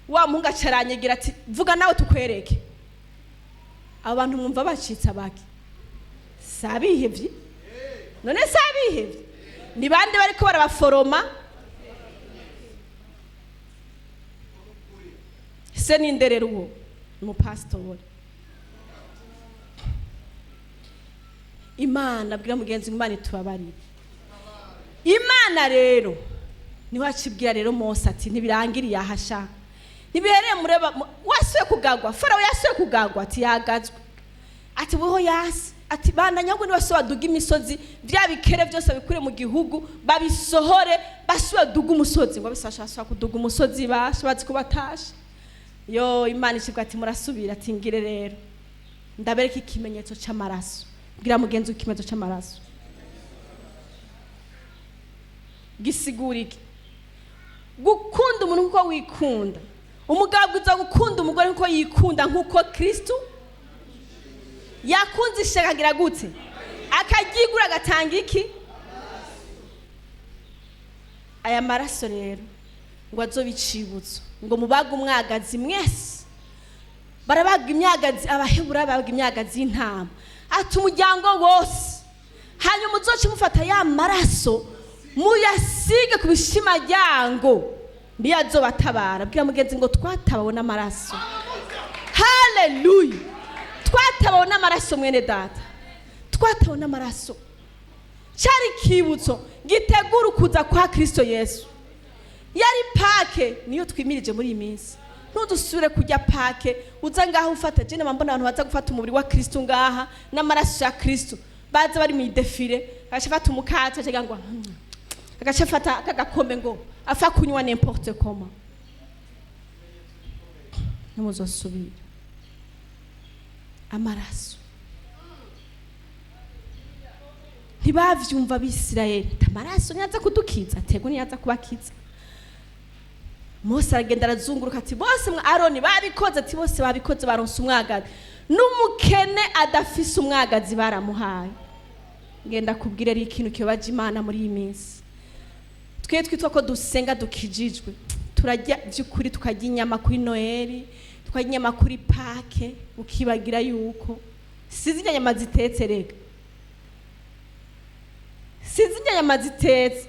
Wa muhungu acaranyegera ati vuga nawe tukwereke. Abantu mwumva bacitse abaki? Sabihevye none, sabihevye ni bande bariko barabaforoma? Se ninderera uwo umupasitori. Imana abwira mugenzi ngo Imana itubabarire. Imana rero niho acibwira rero Mose ati ntibirangiriye ahasha, ntibihereye mureba wasuye kugagwa. Farawo yasuye kugagwa, ati yagazwe, ati buho yasi, ati bandanya ngo nibasuye baduga imisozi, vya bikere byose bikure mu gihugu babisohore, basuye baduga umusozi. Ngo bisasha kuduga umusozi, basha bazi ko batashe. Yo Imana ishibwa ati murasubira, ati ngire rero ndabereka ikimenyetso c'amaraso. Bwira mugenzi ikimenyetso c'amaraso gisigura iki? Gukunda umuntu kuko wikunda. Umugabo uza gukunda umugore kuko yikunda, nkuko Kristo yakunze ishaka agira gute? Akaryigura, agatanga iki? Aya maraso rero Ngo azobe icibutso, ngo mubage umwagazi mwese. Barabaga imyagazi, Abahebura babaga imyagazi y'intama, ati umuryango wose, hanyuma uzoce mufata ya maraso muyasige ku bishimaryango, niyo azobatabara. Bwira mugenzi ngo twatabawe n'amaraso. Haleluya! Twatabawe n'amaraso, mwene data, twatabawe n'amaraso. Cyari ikibutso gitegura ukuza kwa Kristo Yesu. Yari Pâques, niyo twimirije muri iyi minsi. Ntudusubire kujya Pâques uza ngaha ufata. Je mbona abantu baza gufata umubiri wa Kristo ngaha n'amaraso ya Kristo, baza bari mu défilé, agaca afata umukate, aca ngo agaca afata akagakombe ngo afa kunywa n'importe comment. Ntimuzosubire. Amaraso, ntibavyumva Abisirayeli. Amaraso ntiyaza kudukiza, tego ntiyaza kubakiza. Mose aragenda arazunguruka, ati bose mwa Aroni babikoze, ati bose babikoze, baronse umwagazi, n'umukene adafise umwagazi baramuhaye. Ngenda kubwira rero ikintu kibabaje Imana muri iyi minsi. Twe twitwa ko dusenga, dukijijwe, turarya by'ukuri, tukarya inyama kuri Noheli, tukarya inyama kuri Pâques, ukibagira yuko si zirya nyama zitetse. Rega si zirya nyama zitetse,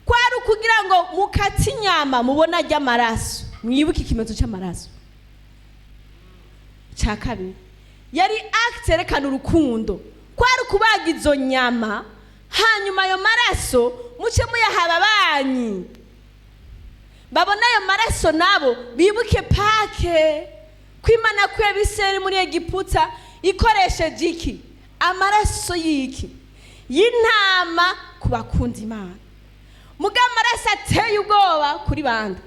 kwari ukugira ngo mukate inyama mubone arya amaraso, mwibuke ikimenyetso cy'amaraso. Cya kabiri, yari acte yerekana urukundo. Kwari ukubaga izo nyama, hanyuma ayo maraso muce muyaha ababanyi, babona ayo maraso nabo bibuke Pâques, ko Imana kuye Abisirayeli muri Egiputa ikoresheje iki? Amaraso y'iki? Y'intama. Ku bakunda Imana, muga amaraso ateye ubwoba kuri bande?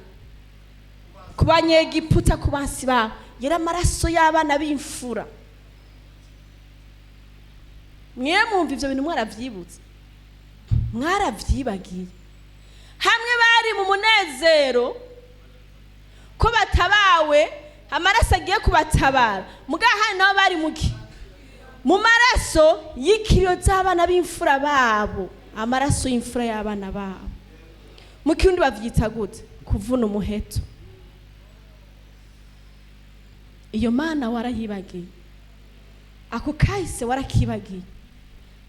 Ku Banyegiputa, ku bansi babo. Yari amaraso y'abana b'imfura. Mwe mwumva ibyo bintu mwarabyibutse? Mwarabyibagiye. Hamwe bari mu munezero ko batabawe, amaraso agiye kubatabara, mugaha hari nabo bari muki? Mu maraso y'ikiriyo z'abana b'imfura babo, amaraso y'imfura y'abana babo. Mu kirundi bavyita gute? Kuvuna umuheto. Iyo Mana warayibagiye, ako kahise warakibagiye.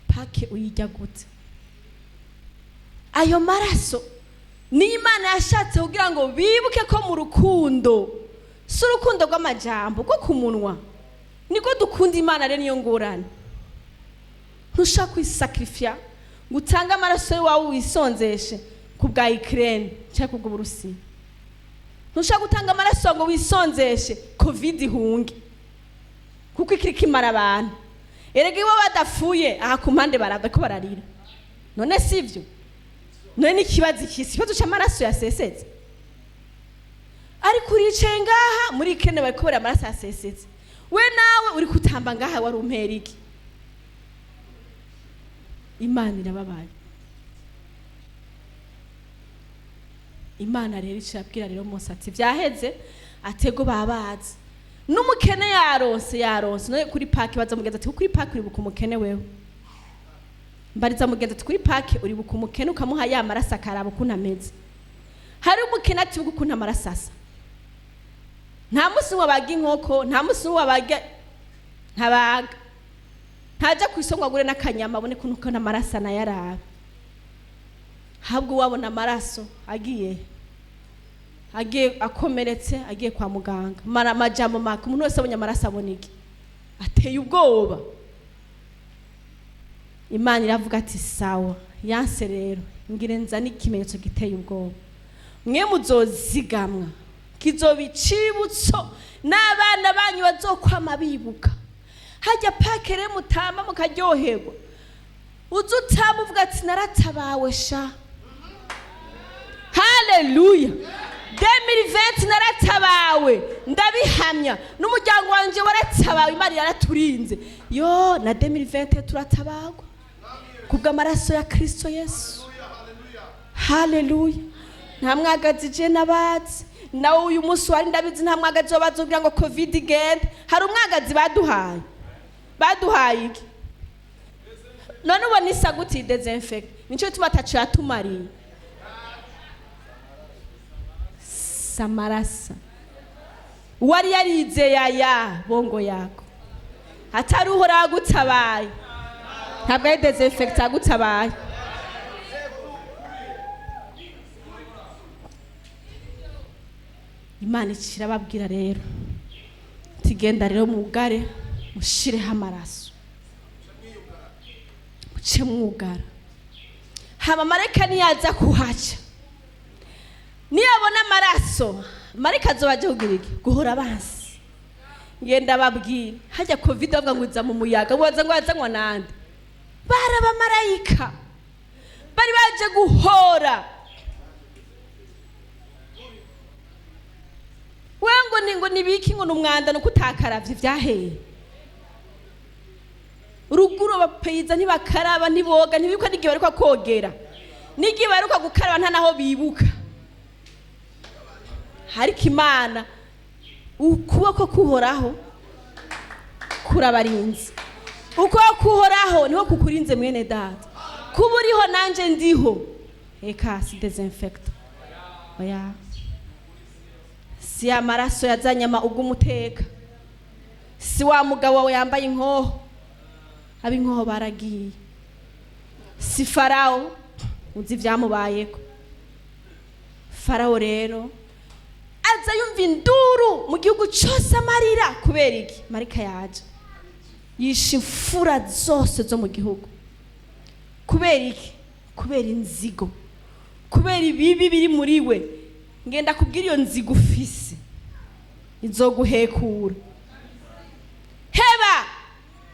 Pâques uyijya gute? Ayo maraso niyo Imana yashatse kugira ngo bibuke ko mu rukundo, si urukundo rw'amajambo rwo ku munwa, niko dukunda Imana. Rero niyo ngorane, ntushaka kwisacrifier ngo utange amaraso yawe, wisonzeshe ku bwa Ukraine cyangwa ku bw'Uburusiya. Ntushaka gutanga amaraso ngo wisonzeshe COVID ihunge, kuko ikiri kimara abantu. Erega iyo badapfuye aha ku mpande barava ko bararira. None sivyo? None n'ikibazo iki? Si ikibazo cy'amaraso yasesetse? Ariko uricaye ngaha muri Ukraine bariko barira, amaraso yasesetse, we nawe uri kutamba ngaha, wari umpera iki? Imana irababaye. Imana rero icirabwira rero Mose ati vyaheze, atego babazi, n'umukene yaronse, yaronse. None kuri Pâques baza mugenzi ati kuri Pâques uribuka umukene? Wewe mbariza mugenzi ati kuri Pâques uribuka umukene, ukamuha ya maraso akaraba ukuntu ameze? Hari umukene atibuka ukuntu amaraso asa. Nta musi wabaga inkoko, nta musi wabaga, ntabaga, ntaja ku isoko ngo agure n'akanyama abone ukuntu ukuntu amaraso anayarabe. Ahubwo wabona amaraso agiye, agiye akomeretse, agiye kwa muganga. Mara amajambo make, umuntu wese abonye amaraso abona iki? Ateye ubwoba. Imana iravuga ati sawa, yanse rero ngire nzane ikimenyetso giteye ubwoba, mwe muzozigamwa, kizoba icibutso n'abana banyu bazokwama bibuka. Hajya Pâques rero mutamba mukaryoherwa, uze utamba uvuga ati naratabawe sha, haleluya, 2020 naratabawe, ndabihamya, n'umuryango wanje waratabawe, Imana yaraturinze. Yo na 2020 turatabagwa kubw'amaraso ya Kristo Yesu. Haleluya! Nta mwagazi je nabazi, nawe uyu munsi wari ndabizi, nta mwagazi wabazi kugira ngo COVID igende. Hari umwagazi baduhaye? Baduhaye iki? None ubona isa gute? Désinfecte. Nico gituma ataco yatumariye. Asesa amaraso. Uwari yarizeye aya bongo yako, atari Uhoraho agutabaye, ntabwo ari désinfectant agutabaye. Imana ikirababwira rero, tigenda rero mwugare, mushireho amaraso, muce mwugara. Hama marayika niyaza kuhaca, niyabona amaraso, marayika azoba aje kugira iki? Guhora abansi. Ngenda babwira, hajya COVID bavuga ngo iza mu muyaga, waza ngo wazanywa nande? Bari abamarayika bari baje guhora. We ngo ni ngo nibiki, ngo ni umwanda, nuko utakaravye vyaheye ruguru. Abapeyiza ntibakaraba, ntiboga, ntibibuka n'igihe baheruka kogera, n'igihe baheruka gukaraba, nta naho bibuka. Ariko Imana, ukuboko kuhoraho kurabarinze. Ukuboko kuhoraho niho kukurinze, mwene data. Kuba uriho nanje ndiho, eka si désinfectant, oya, si amaraso yazanye ama ugumuteka, si wa mugabo wawe yambaye inkoho, ab'inkoho baragiye, si Farawo, uzi ibyamubayeko. Farawo rero aza yumva induru mu gihugu cyose, amarira. Kubera iki? Marika yaje yishe imfura zose zo mu gihugu. Kubera iki? Kubera inzigo, kubera ibibi biri muri we. Ngenda kubwira, iyo nzigo ufise izoguhekura. Heba,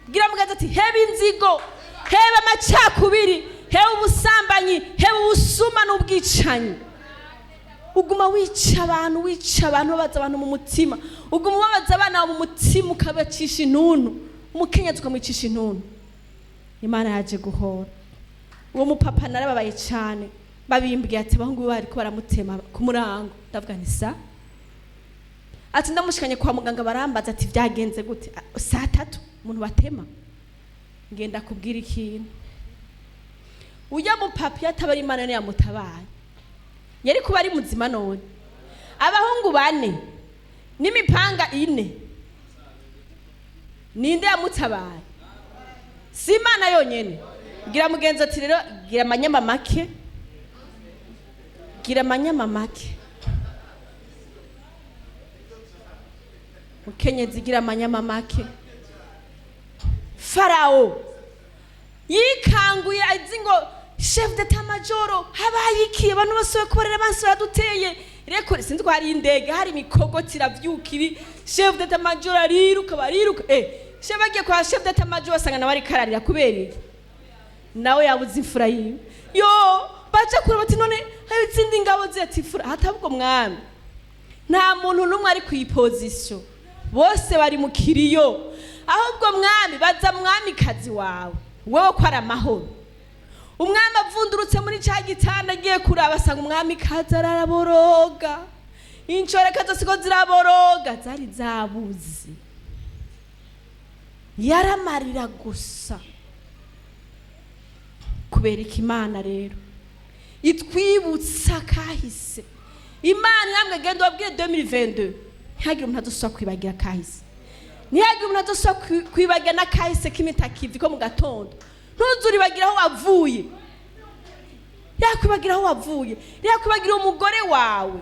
bwira mugenzi ati: "Heba inzigo, heba amacakubiri, heba ubusambanyi, heba ubusuma n'ubwicanyi." Uguma wica abantu, wica abantu, ubabaza abantu mu mutima, uguma ubabaza abana mu mutima, ukabacisha intuntu, umukenyezi ukamwicisha intuntu. Imana yaje guhora. Uwo mupapa narababaye cyane babimbwiye, ati abahungu be bariko baramutema ku murango. Ndavuga nti sa, ati ndamushikanye kwa muganga, barambaza ati: "Byagenze gute?" Ah, saa 3 umuntu batema. Ngenda kubwira ikintu, ujya mupapa iyo ataba ari Imana niyo yamutabaye, yari kuba ari muzima none? Abahungu bane n'imipanga ine, ninde yamutabaye? Si Imana yonyene? Gira mugenzi ati rero gira amanyama make, gira amanyama make, mukenyezi, gira amanyama make. Farawo yikanguye azi ngo chef d'état major, habaye iki? Abantu bose kubarera, bansi baraduteye. Reko sinzi ko hari indege, hari imikogoti iravyuka iri. Chef d'état major ariruka, bariruka. Chef agiye kwa chef d'état major, basanga nawe ariko ararira. Kubera iki? Nawe yabuze imfura yiwe. Yo baja kure, bati: "None hari izindi ngabo zati imfura hatabwo mwami?" Nta muntu n'umwe ari ku iposition, bose bari mu kiriyo. Ahubwo mwami, baza mwamikazi wawe wewe ko ari amahoro. Umwami avundurutse muri cya gitanda, agiye kuraba, asanga umwamikazi araraboroga, inshoreka zose ko ziraboroga, zari zabuze, yaramarira gusa. Kubera iki? Imana rero itwibutsa kahise. Imana namwe, genda wabwire 2022, ntihagire umuntu adusaba kwibagira kahise, ntihagire umuntu adusaba kwibagira n'akahise k'imitakivi ko mu gatondo. Ntuzuribagira aho wavuye, yakwibagira aho wavuye, yakwibagira umugore wawe.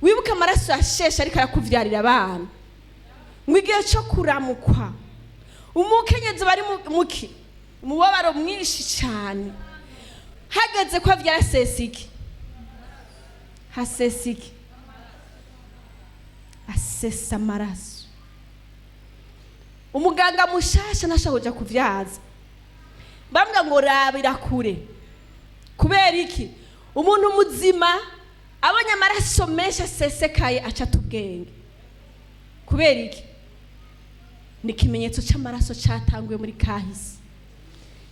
Wibuke amaraso yasheshe ariko arakuvyarira abana. Mu gihe cyo kuramukwa, umukenyezi bari muki umubabaro mwinshi cyane, hageze ko avyara, sesiki, hasesiki, asesa amaraso. Umuganga mushasha ntashaka kuja kuvyaza, bambwa ngo rabira kure. Kubera iki? Umuntu muzima abonye amaraso menshi asesekaye aca ubwenge. Kubera iki? Ni ikimenyetso cy'amaraso cyatanguye muri kahise,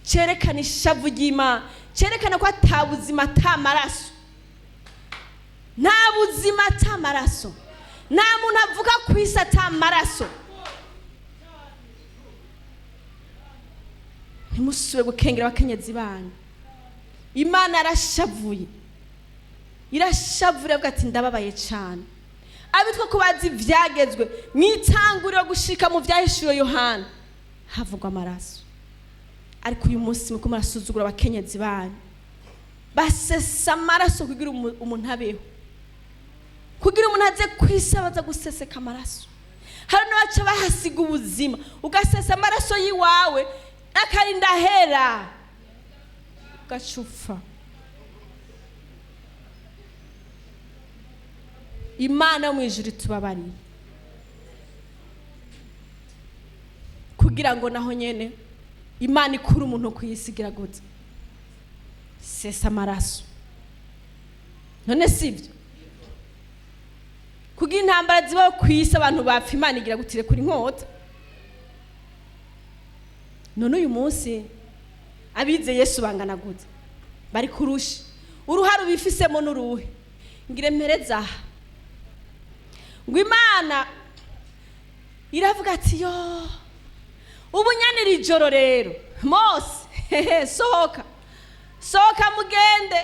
cyerekana ishavu ry'Imana, cyerekana ko ata buzima ata maraso, nta buzima ata maraso, nta muntu avuga ku isi ata maraso. Ntimusubire gukengera abakenyezi banyu. Imana yarashavuye. Irashavura, avuga ati: "Ndababaye cyane." Abitwa ko bazi ibyagezwe mu Itanguriro gushika mu Byahishuwe Yohana, havugwa amaraso. Ariko uyu munsi muko murasuzugura abakenyezi banyu basesa amaraso kugira umuntu abeho, kugira umuntu aze ku isi abaza guseseka amaraso. Hari n'abaca bahasiga ubuzima. Ugasesa amaraso y'iwawe akarinda ahera, ugaca upfa. Imana yo mu ijuru itubabariye, kugira ngo naho nyene Imana ikure umuntu ku isi igira gute? Sesa amaraso. None sibyo? Kugira intambara zibaho ku isi, abantu bapfa, Imana igira gutire kuri inkota. None uyu munsi abize Yesu bangana gute? Bari kurusha uruhare ubifisemo n'uruhe? Ngire mpereza aha ngo Imana iravuga ati: "Yo, ubu nyanira ijoro rero, Mose, hehe, sohoka, sohoka mugende."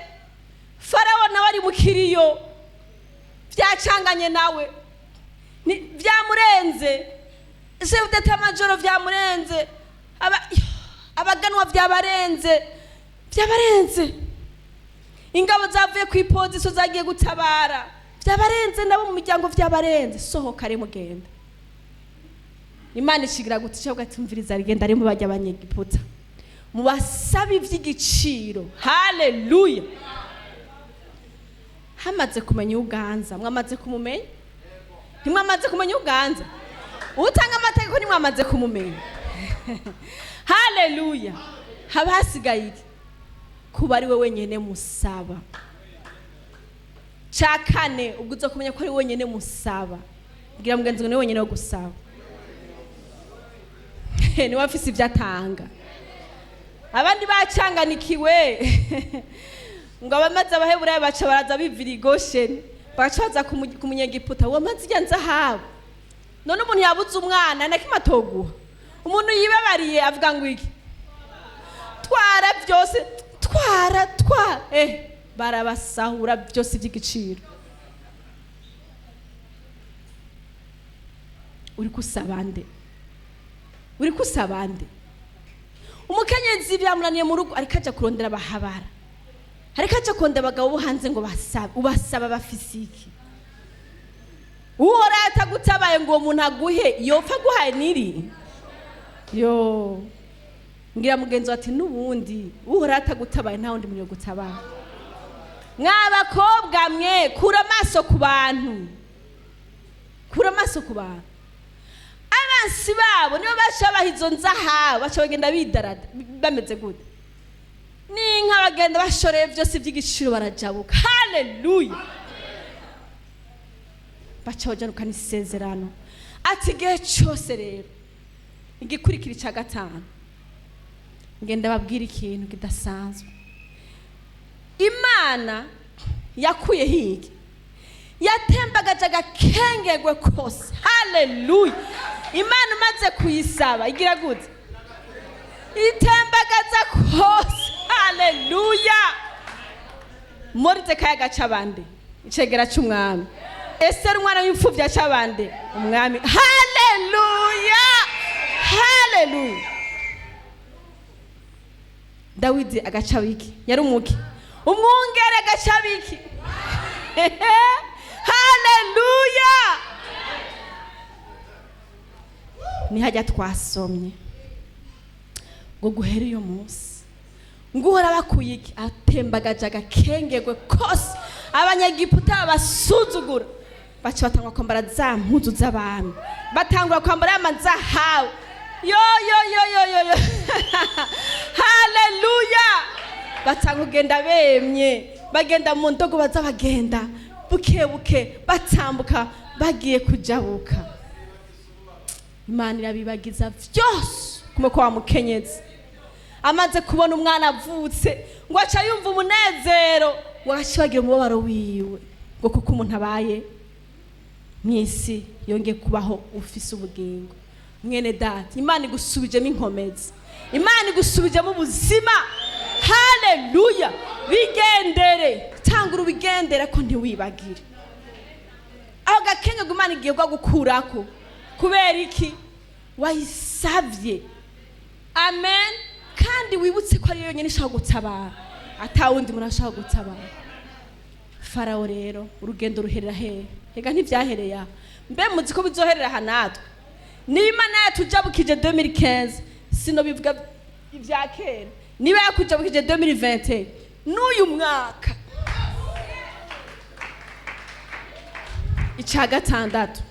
Farawo nawe ari mu kiriyo, byacanganye nawe, byamurenze. Chef d'état-major byamurenze, abaganwa byabarenze, byabarenze. Ingabo zavuye ku iposition zagiye gutabara, byabarenze. Nabo mu miryango byabarenze. Sohoka ari mugenda. Imana ishigira guti cyangwa ati: "Rigenda ari mu bajya abanyegiputa, mubasabe iby'igiciro." Haleluya! Hamaze kumenya uganza, mwamaze kumumenya? Ntimwamaze kumenya uganza utanga amategeko? Ntimwamaze kumumenya? Haleluya! Haba hasigaye iki? Kuba ari we wenyine musaba. Cya kane, ubwo uza kumenya ko ari we wenyine musaba. Bwira mugenzi wawe: "Ni wenyine wo gusaba, niwe afise ibyo atanga." Abandi bacanganikiwe ngo abamaze Abaheburayo baca baraza bivira i Gosheni, bagaca baza ku Munyegiputa wamaze ijya nzahabu. None umuntu yabuze umwana na kimwe atoguha, umuntu yibabariye avuga ngo iki? "Twara byose, twara, twara." Barabasahura byose by'igiciro. Uri kusaba nde? Uri kusaba nde? Umukenyezi byamunaniye mu rugo, ariko ajya kurondera abahabara, ariko ajya kurondera abagabo bo hanze ngo basabe. Ubasaba bafise iki? Uhora atagutabaye ngo uwo muntu aguhe, yopfa aguhaye niri yo. Ngira mugenzi wawe ati: "N'ubundi uhora atagutabaye, nta wundi muntu gutabara." Mwa bakobwa mwe, kura amaso ku bantu, kura amaso ku bantu. Abansi babo nibo baca baha izo nzahabu, baca bagenda bidarada bameze gute n'inka, bagenda bashoreye byose by'igiciro, barajabuka. Haleluya! Baca bajanukana isezerano ati igihe cyose rero. Igikurikira icya gatanu, ngenda babwira ikintu kidasanzwe. Imana yakuye higi, yatembagaje agakengegwe kose. Haleluya! Imana umaze kuyisaba igira gute? Itembagaza kose. Haleluya! Moridekayi agaca abandi icegera cy'umwami, Esiteri umwana w'imfubyi aca abandi umwami. Haleluya, haleluya! Dawidi agaca biki? Yari umuki? Umwungere. Agaca biki? Haleluya! Nihajya twasomye ngo guhera uyu munsi ngo uhora bakuye iki? Atembagaje agakengegwe kose. Abanyegiputa babasuzugura, baca batangura kwambara za mpuzu z'abami, batangura kwambara ya mazahabu. Yo yo yo yo yo yo! Haleluya! Batanga kugenda bemye, bagenda mu ndogo, baza bagenda buke buke, batambuka bagiye kujabuka. Imana irabibagiza byose. Kumwe ko wa mukenyezi amaze kubona umwana avutse, ngo aca yumva umunezero, ngo agaca bagira umubabaro wiwe, ngo kuko umuntu abaye mu isi yongeye kubaho ufise ubugingo. Mwene data, Imana igusubijemo inkomezi, Imana igusubijemo ubuzima. Haleluya! Bigendere, tangura. Tangura ubigendere ko ntiwibagire aho gakenge Imana igiye gukurako. Kubera iki? Wayisabye. Amen. Kandi wibutse ko ariyo yonyine ishobora gutabara, atawundi muntu ashobora gutabara. Farawo rero, urugendo ruherera hehe? Reka, ntibyahereye aho. Mbe muzi ko bizoherera aha natwe? Niba Imana yatujabukije 2015, sino bivuga ibya kera, niba yakujabukije 2020, n'uyu mwaka. Icya gatandatu,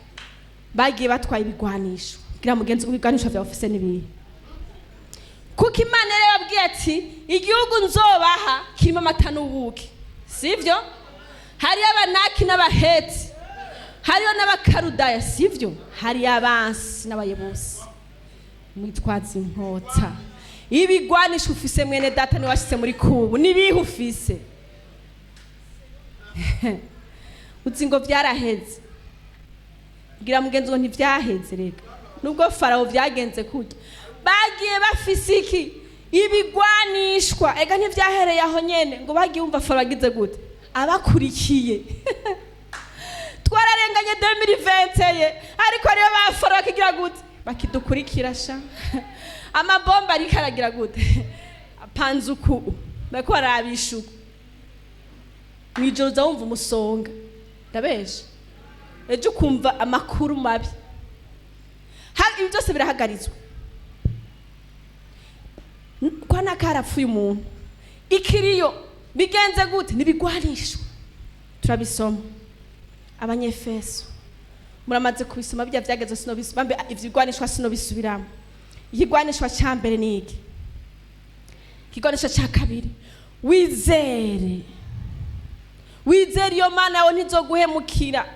bagiye batwaye ibigwanisho. Kugira mugenzi, ibigwanisho byawe ufise n'ibihe? Kuko Imana yari yababwiye ati: "Igihugu nzobaha kirimo amata n'ubuki." Sibyo? Hariyo Abanaki n'Abaheti, hariyo n'Abakarudaya, sibyo? Hariyo abansi n'Abayebusi. Mwitwaza inkota. Ibigwanisho ufise, mwene data, niwe washyize muri kubu, nibihe ufise? Uzi ngo byaraheze? Bwira mugenzi ngo ntibyaheze. Reka, nubwo Farawo byagenze kurya, bagiye bafise iki? Ibigwanishwa. Ega ntibyahereye aho nyene. Ngo bagiye wumva Farawo agize gute? Abakurikiye. Twararenganye 2020 ye, ariko ariyo ba Farawo bakigira gute? Bakidukurikira sha. Amabomba ariko aragira gute? Apanze uku, bariko barabisha uku. Mw'ijoro uza wumva umusonga, ndabesha? Ejo ukumva amakuru mabi. Ibi byose birahagaritswe kwa naka, harapfuye umuntu, ikiriyo bigenze gute? Ntibigwanishwa. Turabisoma Abanyefeso, muramaze kubisoma bijya byageze, sinobisoma. Mbe ivyigwanishwa sinobisubiramo. Ikigwanishwa cya mbere ni iki. Ikigwanishwa cya kabiri, wizere. Wizere iyo Mana yawe, ntizoguhemukira.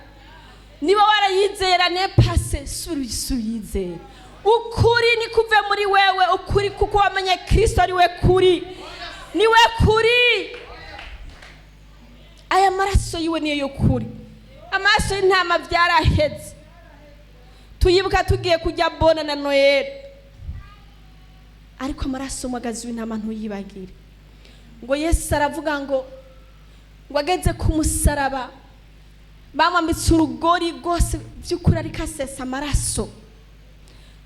Niba warayizera ne pase, subira uyizere. Ukuri nikuve muri wewe, ukuri, kuko wamenye Kristo ari we kuri, niwe kuri. Aya maraso yiwe niyo yo kuri. Amaraso y'intama byaraheze. Tuyibuka tugiye kujya bona na Noel, ariko amaraso y'umwagazi w'intama ntuyibagire. Ngo Yesu aravuga ngo ageze ku musaraba, bamwambitse urugori rwose by'ukuri, ariko asesa amaraso.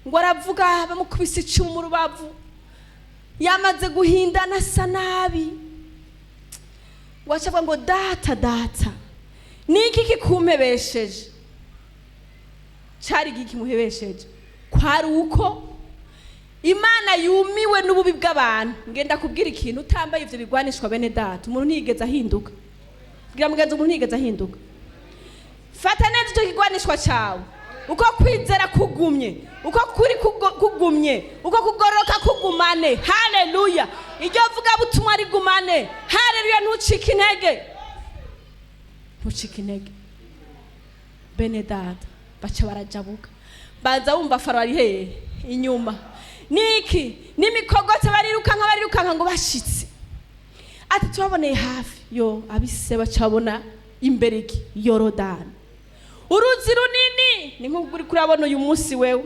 Ngo aravuga, bamukubise icumu mu rubavu, yamaze guhindana, asa nabi. Ngo aca avuga ngo: "Data, Data, ni iki kikumpebesheje?" Cari iki kimuhebesheje? Kwari uko Imana yumiwe n'ububi bw'abantu. Ngenda kubwira ikintu: utambaye ivyo bigwanishwa, bene data, umuntu ntiyigeze ahinduka. Bwira mugenzi, umuntu ntiyigeze ahinduka. Fata neza icyo kigwanishwa cyawe. Uko kwizera kugumye, uko kuri kugumye, uko kugororoka kugumane. Haleluya! Iryo vuga butumwa rigumane. Haleluya! Ntucike intege, ntucike intege. Bene data, baca barajabuka, baza wumva Farawo ari hehe? Inyuma. Niki n'imikogote, barirukanka, barirukanka. Ngo bashitse ati: "Tubaboneye hafi yo." Abise bacabona imbere iki? Yorodani, uruzi runini. Ni nk'ubwo uri kurabona uyu munsi wewe.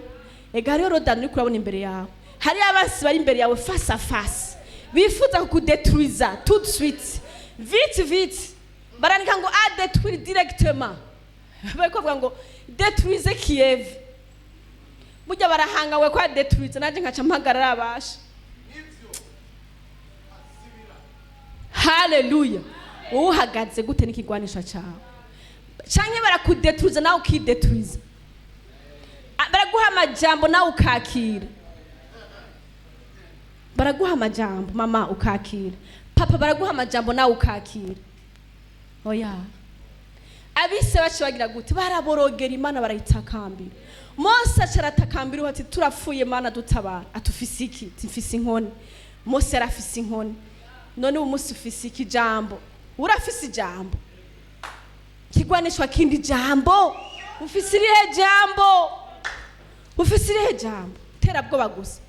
Ega hariyo Yorodani uri kurabona imbere yawe, hariyo abansi bari imbere yawe face à face, bifuza kukudetruiza tout de suite, vite vite. Barandika ngo: "À détruire directement." Bari kuvuga ngo: "Détruise Kiev." Burya barahangawe ko adetruize, nanjye nkaca mpagarara abasha. Haleluya! Wowe uhagaze gute n'ikigwanisha cyawe? Canke barakudetruiza nawe ukidetruiza? Baraguha amajambo nawe ukakira. Baraguha amajambo, mama, ukakira. Papa, baraguha amajambo nawe ukakira. Oya. Abise bacu bagira gute? Baraborogera Imana, barayitakambira. Mose aca aratakambira ati: "Turapfuye, Mana, dutabara." Ati: "Ufise iki?" Ati: "Mfise inkoni." Mose yarafise inkoni. None ubu munsi ufise iki? Ijambo. Urafise ijambo, kigwanishwa kindi jambo. Ufise irihe jambo? Ufise irihe jambo? Terabwoba gusa,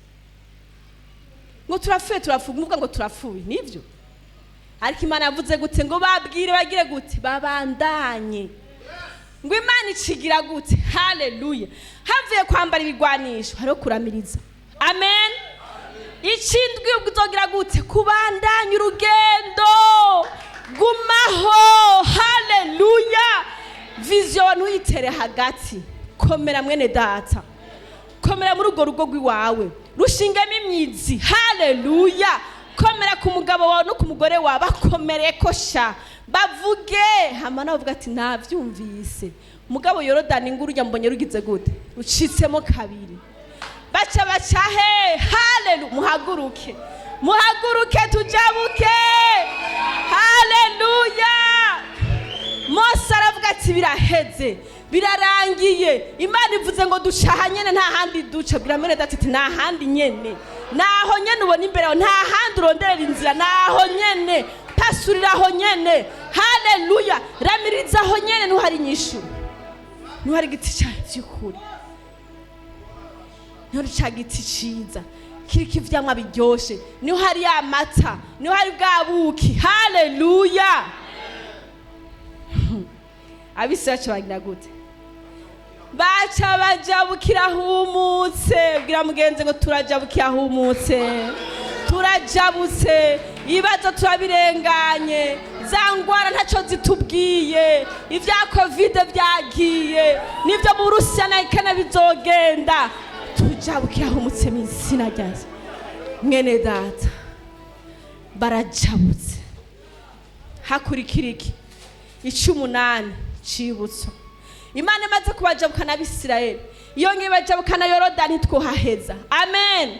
ngo turapfuye, turapfuye. Muvuga ngo turapfuye, nibyo. Ariko Imana yavuze gute? Ngo babwire bagire gute? Babandanye. Ngo Imana icigira gute? Haleluya! Havuye kwambara ibigwanisho, hariho kuramiriza. Amen. Ikindwi, uzogira gute? Kubandanya urugendo. Gumaho. Urutere hagati. Komera mwene data, komera muri urwo rugo rw'iwawe, rushingemo imizi. Haleluya! Komera ku mugabo wawe no ku mugore wawe, bakomereye ko sha bavuge hama nawe uvuga ati navyumvise. Mugabo Yorodani ngurujya mbonye rugize gute? Rucitsemo kabiri. Baca baca he? Haleluya! Muhaguruke, muhaguruke, tujabuke. Haleluya! Mose aravuga ati biraheze, birarangiye. Imana ivuze ngo duca aha nyene, nta handi duca. Bwira mwene data ati nta handi nyene, naho nyene ubona imbere yawe, nta handi uronderera inzira, naho nyene pasurira, aho nyene. Haleluya! Ramiriza aho nyene, ntuhari inyishu, ntuhari igiti cyawe vy'ukuri, niho ca giti ciza kiriko ivyamwa biryoshe, niho hari ya mata, niho hari bwa buki. Haleluya! Abisi baca bagira gute? Baca bajabukira humutse. Bwira mugenzi ngo turajabukira humutse, turajabutse, ibibazo turabirenganye, za ngwara ntacyo zitubwiye, ibya COVID byagiye, n'ibyo mu Burusiya na Ikana bizogenda. Tujabukira humutse mu izina rya Yesu. Mwene data, barajabutse. Hakurikira iki? Icy'umunani, cibutso. Imana imaze kubajabukana Abisirayeli, yongeye ibajabukana Yorodani, twohaheza. Amen.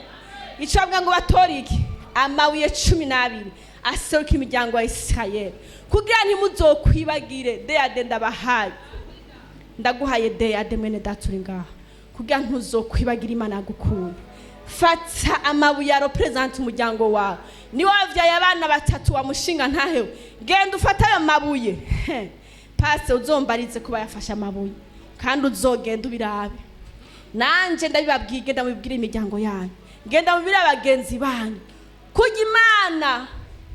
Icyo bavuga ngo batore iki? Amabuye 12 aseruka imiryango ya Isirayeli, kugira ntimuzokwibagire. Deyade ndabahaye, ndaguhaye deyade mwene data uri ngaha, kugira ntuzokwibagire Imana yagukuye. Fata amabuye arepresenta umuryango wawe. Niba wabyaye abana batatu, wamushinga ntahewe, genda ufate ayo mabuye. Pase uzombarize kuba yafashe amabuye, kandi uzogenda ubirabe. Nanjye ndabibabwiye, genda mubibwire imiryango yanyu, genda mubibwire abagenzi banyu, kurya Imana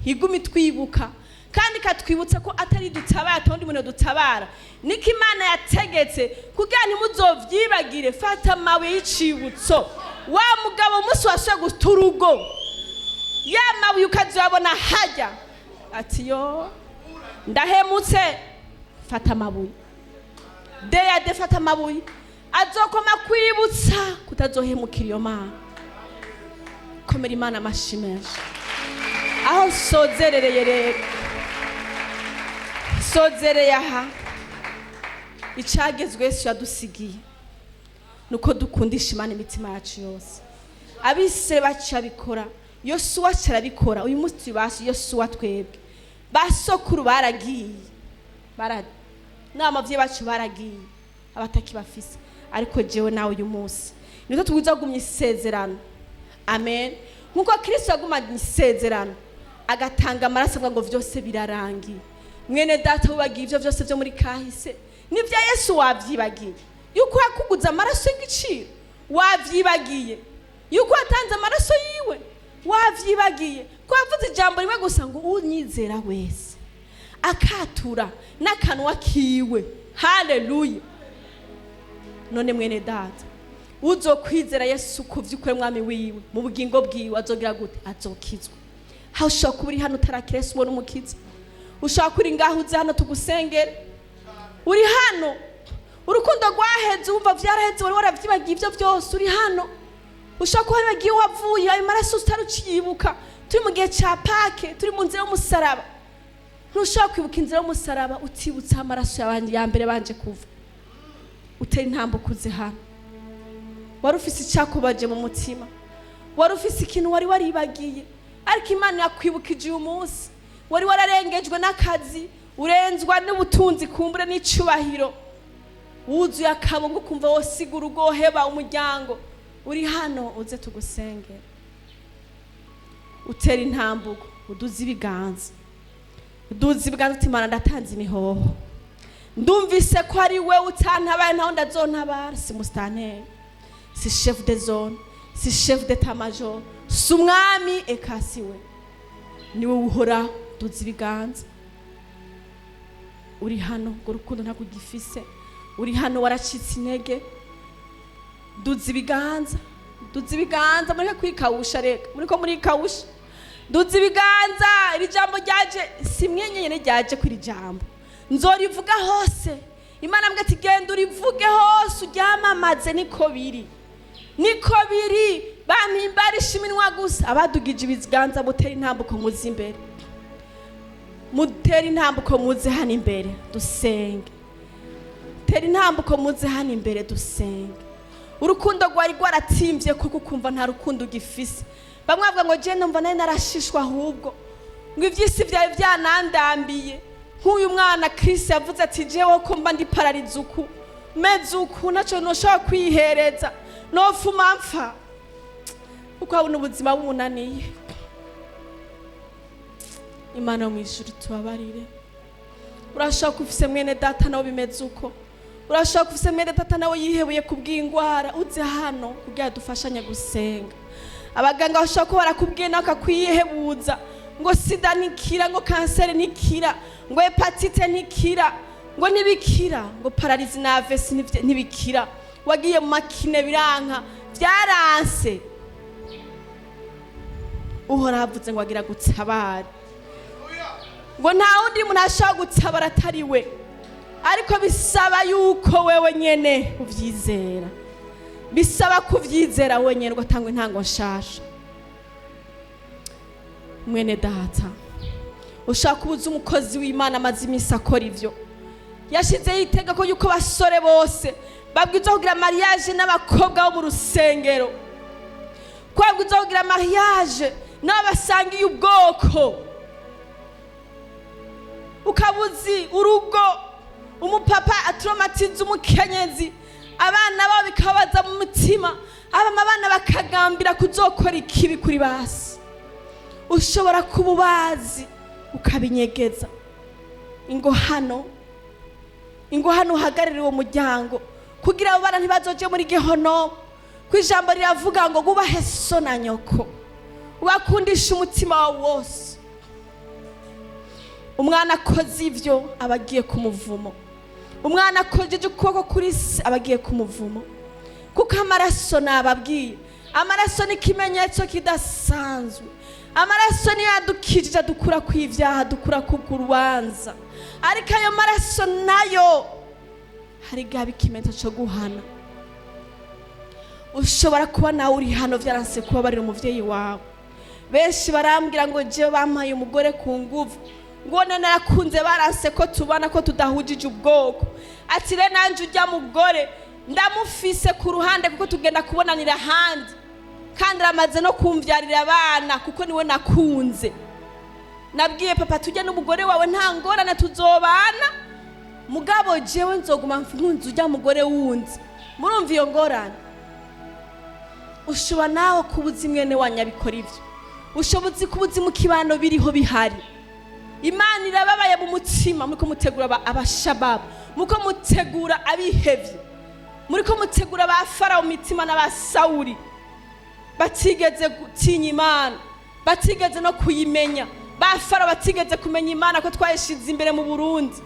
iguma itwibuka kandi ikatwibutsa ko atari dutabara, atundi muntu dutabara, niko Imana yategetse kugira ntimuzovyibagire. Fata amabuye y'icibutso. Wa mugabo, umunsi wasuye guta urugo, ya mabuye ukaziyabona hajya, ati yo ndahemutse. Fata amabuye deyade, fata amabuye azokoma kwibutsa kutazohemukira iyo Mana. Komera Imana amashi menshi. Aho nsozerereye rero, sozereye aha: icagezwe Yesu yadusigiye nuko dukundisha Imana imitima yacu yose. Abise baca bikora, Yosuwa arabikora. Uyu munsi basi Yosuwa twebwe basokuru baragiye, bara n'abavyeyi bacu baragiye, abataki bafise, ariko jewe nawe uyu munsi nitwo tugwiza kugumya isezerano. Amen. Nkuko Kristo yagumanye isezerano, agatanga amaraso, avuga ngo vyose birarangiye. Mwene data, wubagiye ivyo vyose vyo muri kahise n'ibya Yesu? Wavyibagiye yuko yakuguza amaraso y'igiciro? Wavyibagiye yuko yatanze amaraso yiwe? Wavyibagiye ko yavuze ijambo rimwe gusa ngo unyizera wese akatura n'akanwa kiwe? Haleluya! None mwene data, uzokwizera Yesu ku vy'ukuri mwami wiwe mu bugingo bwiwe azogira gute? Azokizwa. Aho ushobora kuba uri hano utarakira Yesu ubona umukiza, ushobora kuba uri ngaho, uze hano tugusengere. Uri hano urukundo rwaheze, wumva vyaraheze, wari waravyibagiye ivyo vyose, uri hano ushobora kuba waribagiye wavuye, ayo maraso utaruciyibuka. Turi mu gihe ca Pâques, turi mu nzira y'umusaraba. Ntushobora kwibuka inzira y'umusaraba utibutse amaraso ya mbere banje kuva. Utera intambwe uze hano. Wari ufise icyakubaje mu mutima, wari ufise ikintu wari waribagiye, ariko Imana yakwibukije uyu munsi. Wari wararengejwe n'akazi, urenzwa n'ubutunzi, kumbure n'icubahiro, wuzuye akabongo, ukumva wosiga urugo, woheba umuryango, uri hano uze tugusengera. Utera intambuko, uduze ibiganza, uduze ibiganza uti: "Imana, ndatanze imihoho, ndumvise ko ari we utantabaye ntaho ndazontabara. Si musitanteri, si chef de zone, si chef d'état-major, si umwami, eka si we, niwe uhoraho." Duze ibiganza. Uri hano ngo urukundo ntabwo ugifise, uri hano waracitse intege, duze ibiganza, duze ibiganza. Mureke kwikawusha, reka muriko murikawusha. Duze ibiganza. Iri jambo ryaje si mwenyenyene, ryaje kuri jambo nzorivuga hose. Imana mbwa ati genda urivuge hose, uryamamaze. Niko biri, niko biri. Bampimbarisha iminwa gusa. Abadugije ibiganza, mutera intambuko muze imbere, mutera intambuko muze hano imbere dusenge. Tera intambuko muze hano imbere dusenge. Urukundo rwari rwaratimvye kuko ukumva nta rukundo ugifise. Bamwe bavuga ngo je numva nari narashishwa, ahubwo ngo ivy'isi vyari vyanandambiye. Nk'uyu mwana Chris yavuze ati jewe ko mba ndi paralysé uku, meze uku, naco noshobora kwihereza, nofuma mpfa, kuko abona ubuzima bumunaniye. Imana yo mw'ijuru tubabarire. Urashobora kuba ufise mwene data nawe bimeze uko, urashobora kuba ufise mwene data nawe yihebuye kubw'ingwara. Uze hano kugira dufashanye gusenga. Abaganga bashobora kuba barakubwiye nawe akakwihebuza ngo sida ntikira, ngo kanseri ntikira, ngo hépatite ntikira, ngo ntibikira, ngo paralysie na AVC ntibikira. Wagiye mu ma kiné biranka, byaranse. Uhoraho avuze ngo agira gutabara, ngo nta wundi muntu ashobora gutabara atari we, ariko bisaba yuko wewe nyene uvyizera. Bisaba kuvyizera wenyene ugatanga intango nshasha. Mwene data, ushaka kubuza umukozi w'Imana amaze iminsi akora ivyo, yashizeho itegeko yuko basore bose babwirizwa kugira mariage n'abakobwa bo mu rusengero, ko babwirizwa kugira mariage n'abasangiye ubwoko. Ukabuzi urugo umupapa atraumatiza umukenyezi, abana babo bikababaza mu mutima, abama abana bakagambira kuzokora ikibi kuri basi. Ushobora kuba ubazi ukabinyegeza. Ingo hano, ingo hano, uhagararire uwo muryango kugira abo bana ntibazoje muri gehono. Ku ijambo riravuga ngo wubahe so na nyoko, ubakundisha umutima wawe wose. Umwana akoze ivyo aba agiye ku muvumo. Umwana akojeje ukuboko kuri se aba agiye ku muvumo, kuko amaraso, nababwiye, amaraso ni ikimenyetso kidasanzwe. Amaraso niyo yadukijije, adukura ku ibyaha, adukura ku rubanza. Ariko ayo maraso nayo hari igihe aba ikimenyetso cyo guhana. Ushobora kuba nawe uri hano byaranse kubabarira umubyeyi wawe. Benshi barambwira ngo jewe bampaye umugore ku nguvu, ngo narakunze, baranse ko tubana, ko tudahujije ubwoko. Ati rero nanjye ujya mugore ndamufise ku ruhande, kuko tugenda kubonanira ahandi, kandi aramaze no kumvyarira abana, kuko niwe nakunze. Nabwiye papa tujye n'umugore wawe, nta ngorane, tuzobana, mugabo jewe nzoguma nkunze ujya mugore wundi. Murumva iyo ngorane? Ushobora nawe kuba uzi mwene wanyu abikora ivyo, ushobora uzi kuba uzi mu kibano biriho bihari. Imana irababaye mu mutima. Muriko mutegura abashababu, muriko mutegura abihevye, muriko mutegura ba Farawo mu mitima n'aba Sawuri batigeze gutinya Imana, batigeze no kuyimenya, ba Farawo batigeze kumenya Imana ko twayishize imbere mu Burundi.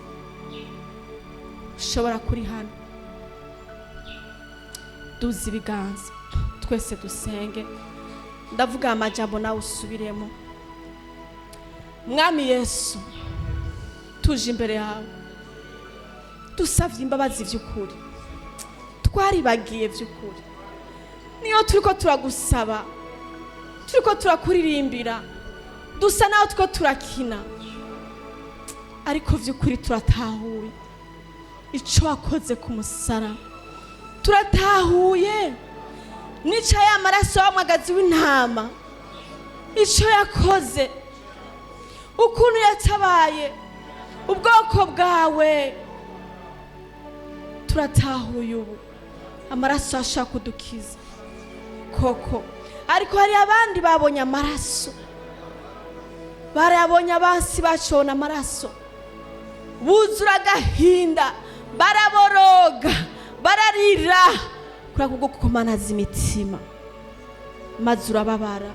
Ushobora kuri hano, duza ibiganza twese dusenge. Ndavuga amajambo nawe usubiremo. Mwami Yesu, tuje imbere yawe dusavye imbabazi. Vy'ukuri twaribagiye, vy'ukuri niyo turiko turagusaba, turiko turakuririmbira, dusa naho turiko turakina, ariko vy'ukuri turatahuye ico wakoze ku musaraba. Turatahuye nica ya maraso w'amagazi w'intama, ico yakoze, ukuntu yatabaye ubwoko bwawe. Turatahuye ubu amaraso ashaka kudukiza koko. Ariko hari abandi babonye amaraso, barayabonye, abansi bacona amaraso, buzura agahinda, baraboroga, bararira kubera kubwo gukomanaza imitima, maze urababara,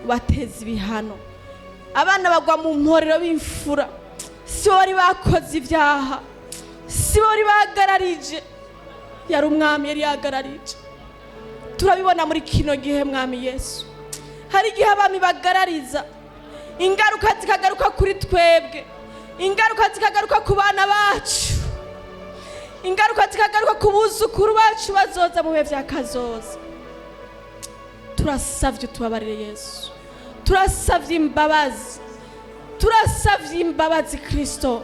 ubateza ibihano. Abana bagwa mu mporero b'imfura. Si bo bari bakoze ibyaha, si bo bari bahagararije, yari umwami yari yahagararije. Turabibona muri kino gihe, Mwami Yesu, hari igihe abami bagarariza, ingaruka zikagaruka kuri twebwe, ingaruka zikagaruka ku bana bacu. Ingaruka zikagaruka ku buzukuru bacu bazoza mu bihe bya kazoza. Turasavye tubabarire Yesu, turasavye imbabazi, turasavye imbabazi Kristo,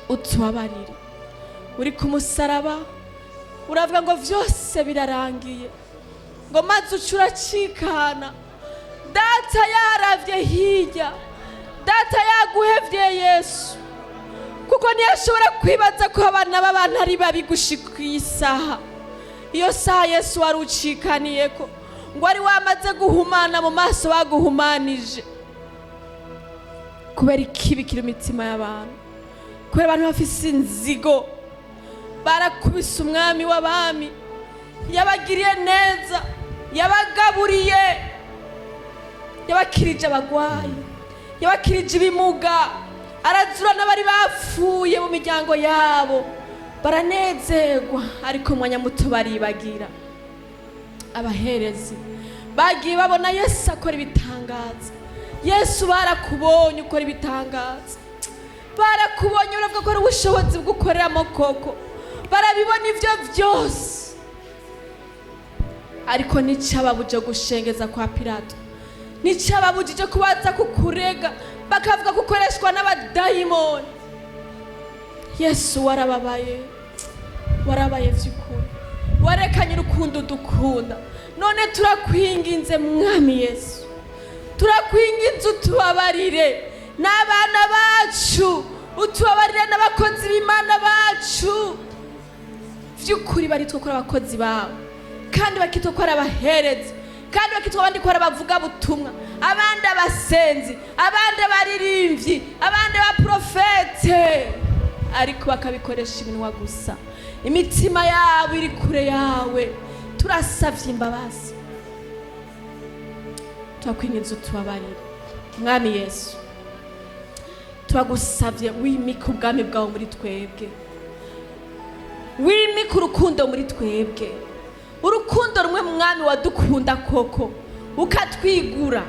utubabarire. Uri ku musaraba uravuga ngo vyose birarangiye, ngo maze uca uracikana. Data yaravye hirya, Data yaguhevye Yesu, kuko ntiyashobora kwibaza ko abana b'abantu ari babi gushika iyi saha. Iyo saha Yesu wari ucikaniye ko ngo wari wamaze guhumana mu maso, baguhumanije kubera ikibi kiri mu mitima y'abantu, kubera abantu bafise inzigo. Barakubise umwami w'abami, yabagiriye neza, yabagaburiye, yabakirije abagwayi, yabakirije ibimuga, arazura n'abari bapfuye mu miryango yabo, baranezerwa. Ariko umwanya muto baribagira. Abaherezi bagiye babona Yesu akora ibitangaza. Yesu, barakubonye ukora ibitangaza, barakubonye uravuga ko ari ubushobozi bw'ukoreramo koko, barabibona ibyo byose, ariko n'icyababuje gushengeza kwa Pilato, n'icyababujije kubaza kukurega bakavuga ko ukoreshwa n'abadayimoni. Yesu, warababaye, warabaye by'ukuri, warekanye urukundo dukunda. None turakwinginze mwami Yesu, turakwinginze utubabarire n'abana bacu, utubabarire n'abakozi b'Imana bacu. By'ukuri baritwa ko ari abakozi bawe, kandi bakitwa ko ari abaherezi, kandi bakitwa abandi ko ari abavugabutumwa, abandi abasenzi, abandi abaririmbyi, abandi abaprofete, ariko bakabikoresha iminwa gusa, imitima yabo iri kure yawe. Turasavye imbabazi, turakwinginze utubabarire mwami Yesu. Turagusavye wimike ubwami bwawe muri twebwe, wimike urukundo muri twebwe, urukundo rumwe mwami wadukunda koko ukatwigura.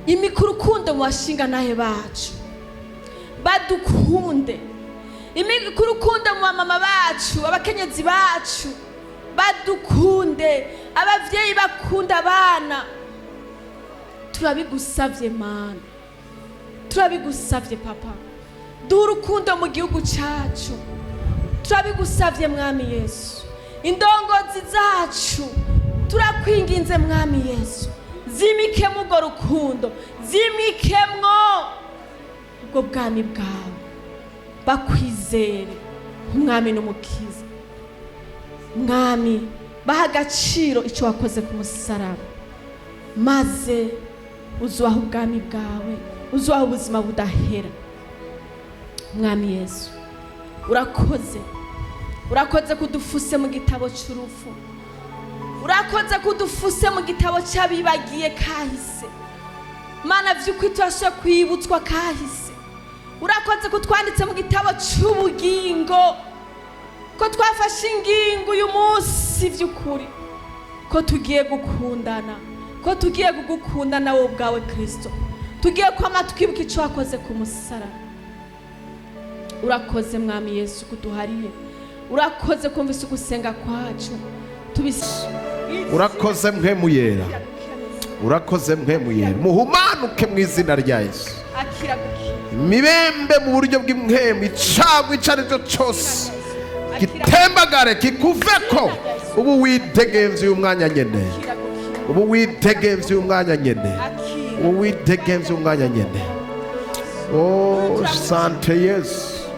Imika urukundo mu bashingantahe bacu badukunde, imika urukundo mu bamama bacu, abakenyezi bacu badukunde, abavyeyi bakunda abana. Turabigusavye Mana, turabigusavye Papa, duha urukundo mu gihugu cacu. Turabigusavye mwami Yesu, indongozi zacu turakwinginze mwami Yesu, zimikemo urwo rukundo, zimikemwo ubwo bwami bwawe, bakwizere nk'umwami n'umukiza. Mwami, baha agaciro icyo wakoze ku musaraba, maze uzubaha ubwami bwawe, uzubaha ubuzima budahera. Mwami Yesu, urakoze, urakoze kudufuse mu gitabo cy'urupfu, urakoze kudufuse mu gitabo cy'abibagiye kahise. Mana, vy'ukuri turashoboye kwibutswa kahise. Urakoze kutwanditse mu gitabo cy'ubugingo, ko twafashe ingingo uyu munsi vy'ukuri ko tugiye gukundana, ko tugiye kugukunda wowe ubwawe Kristo, tugiye kwama twibuka icyo wakoze ku musaraba. Urakoze mwami Yesu kuduhariye, urakoze kumvise ugusenga kwacu tubis Urakoze Mpwemu Yera, urakoze Mpwemu Yera. Muhumanuke mu izina rya Yesu. Akira gukira. Imibembe mu buryo bw'impwemu, icagwa icyo ari cyo cyose gitembagare kikuveko. Ubu widegemvye uyu mwanya nyene. Akira gukira. Ubu widegemvye uyu mwanya nyene. Akira. Ubu widegemvye uyu mwanya nyene. Oh, sante Yesu,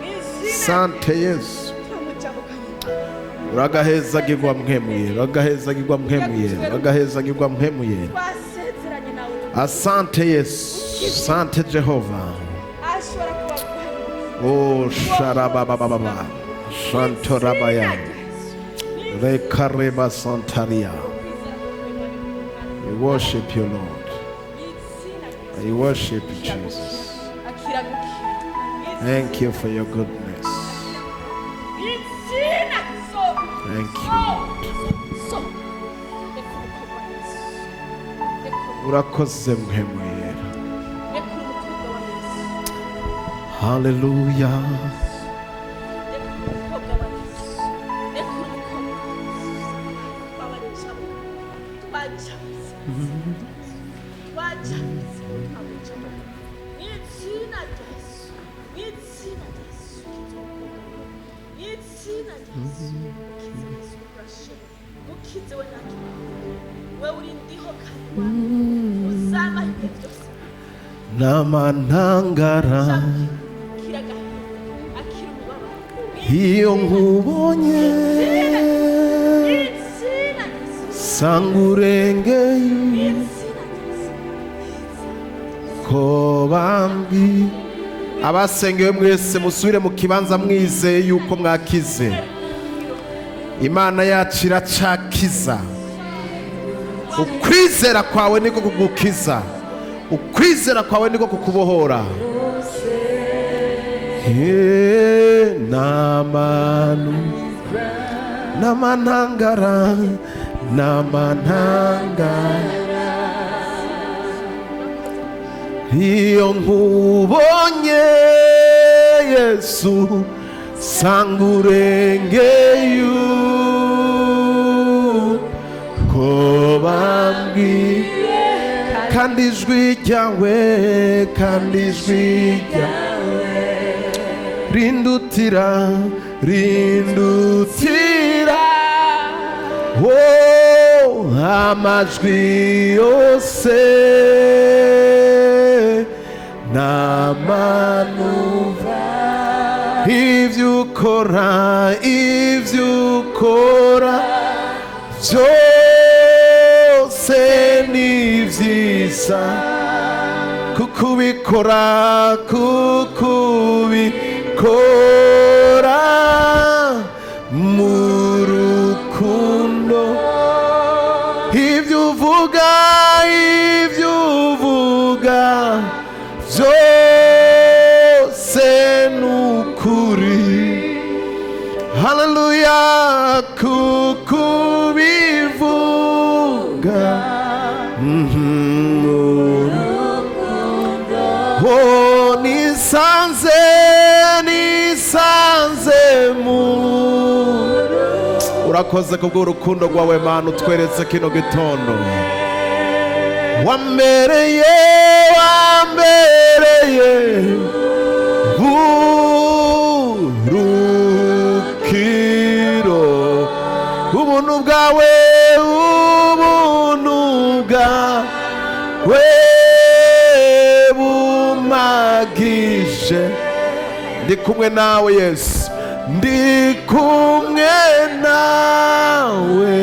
sante Yesu. Uragahezagirwa Mpwemu Yera, uragahezagirwa Mpwemu Yera, uragahezagirwa Mpwemu Yera. Twasezeranye nawe. Asante Yesu, sante Jehova. Ashobora kuba. Oh, sharabababa shantorabaya rekareba santaria. We worship you, Lord. I worship you, Jesus. Akira gukira. Thank you for your goodness. Izina so. Thank you, Lord. So reka umukobwa wa Yesu, reka. Urakoze Mpwemu Yera. Reka umukobwa wa Yesu. Haleluya. Izina rya Yesu, mukize. Yesu, urashoboye. Mukize we nakira we uri ndiho kandi wawe uzamaho ibihe byose. N'amantangara. Akira agahinda, akira umubabaro. Iyo nkubonye, Izina rya Yesu. sanga urengeye. Izina rya Yesu. Ko bambwi abasengewe mwese, musubire mu kibanza mwizeye yuko mwakize. Imana yacu iracakiza. Ukwizera kwawe niko kugukiza, ukwizera kwawe niko kukubohora. N'amanu n'amantangara n'amantangara, iyo nkubonye Yesu, sanga urengeye ko bambwiye, kandi ijwi ryawe, kandi ijwi ryawe rindutira, rindutira, oh, amajwi yose n'amanuva. Ibyo ukora, ibyo ukora byose ni byiza, kuko ubikora, kuko ubikora mu rukundo. Ibyo uvuga, ibyo uvuga byose ni ukuri. Haleluya, kuko ubivuga. Oh, nisanze, nisanze mu urakoze kubw'urukundo rwawe, Mana, utweretse kino gitondo. Wambereye, wambereye burukiro. Ubuntu bwawe, ubuntu bwawe bumagije. Ndi kumwe nawe Yesu, ndi kumwe nawe.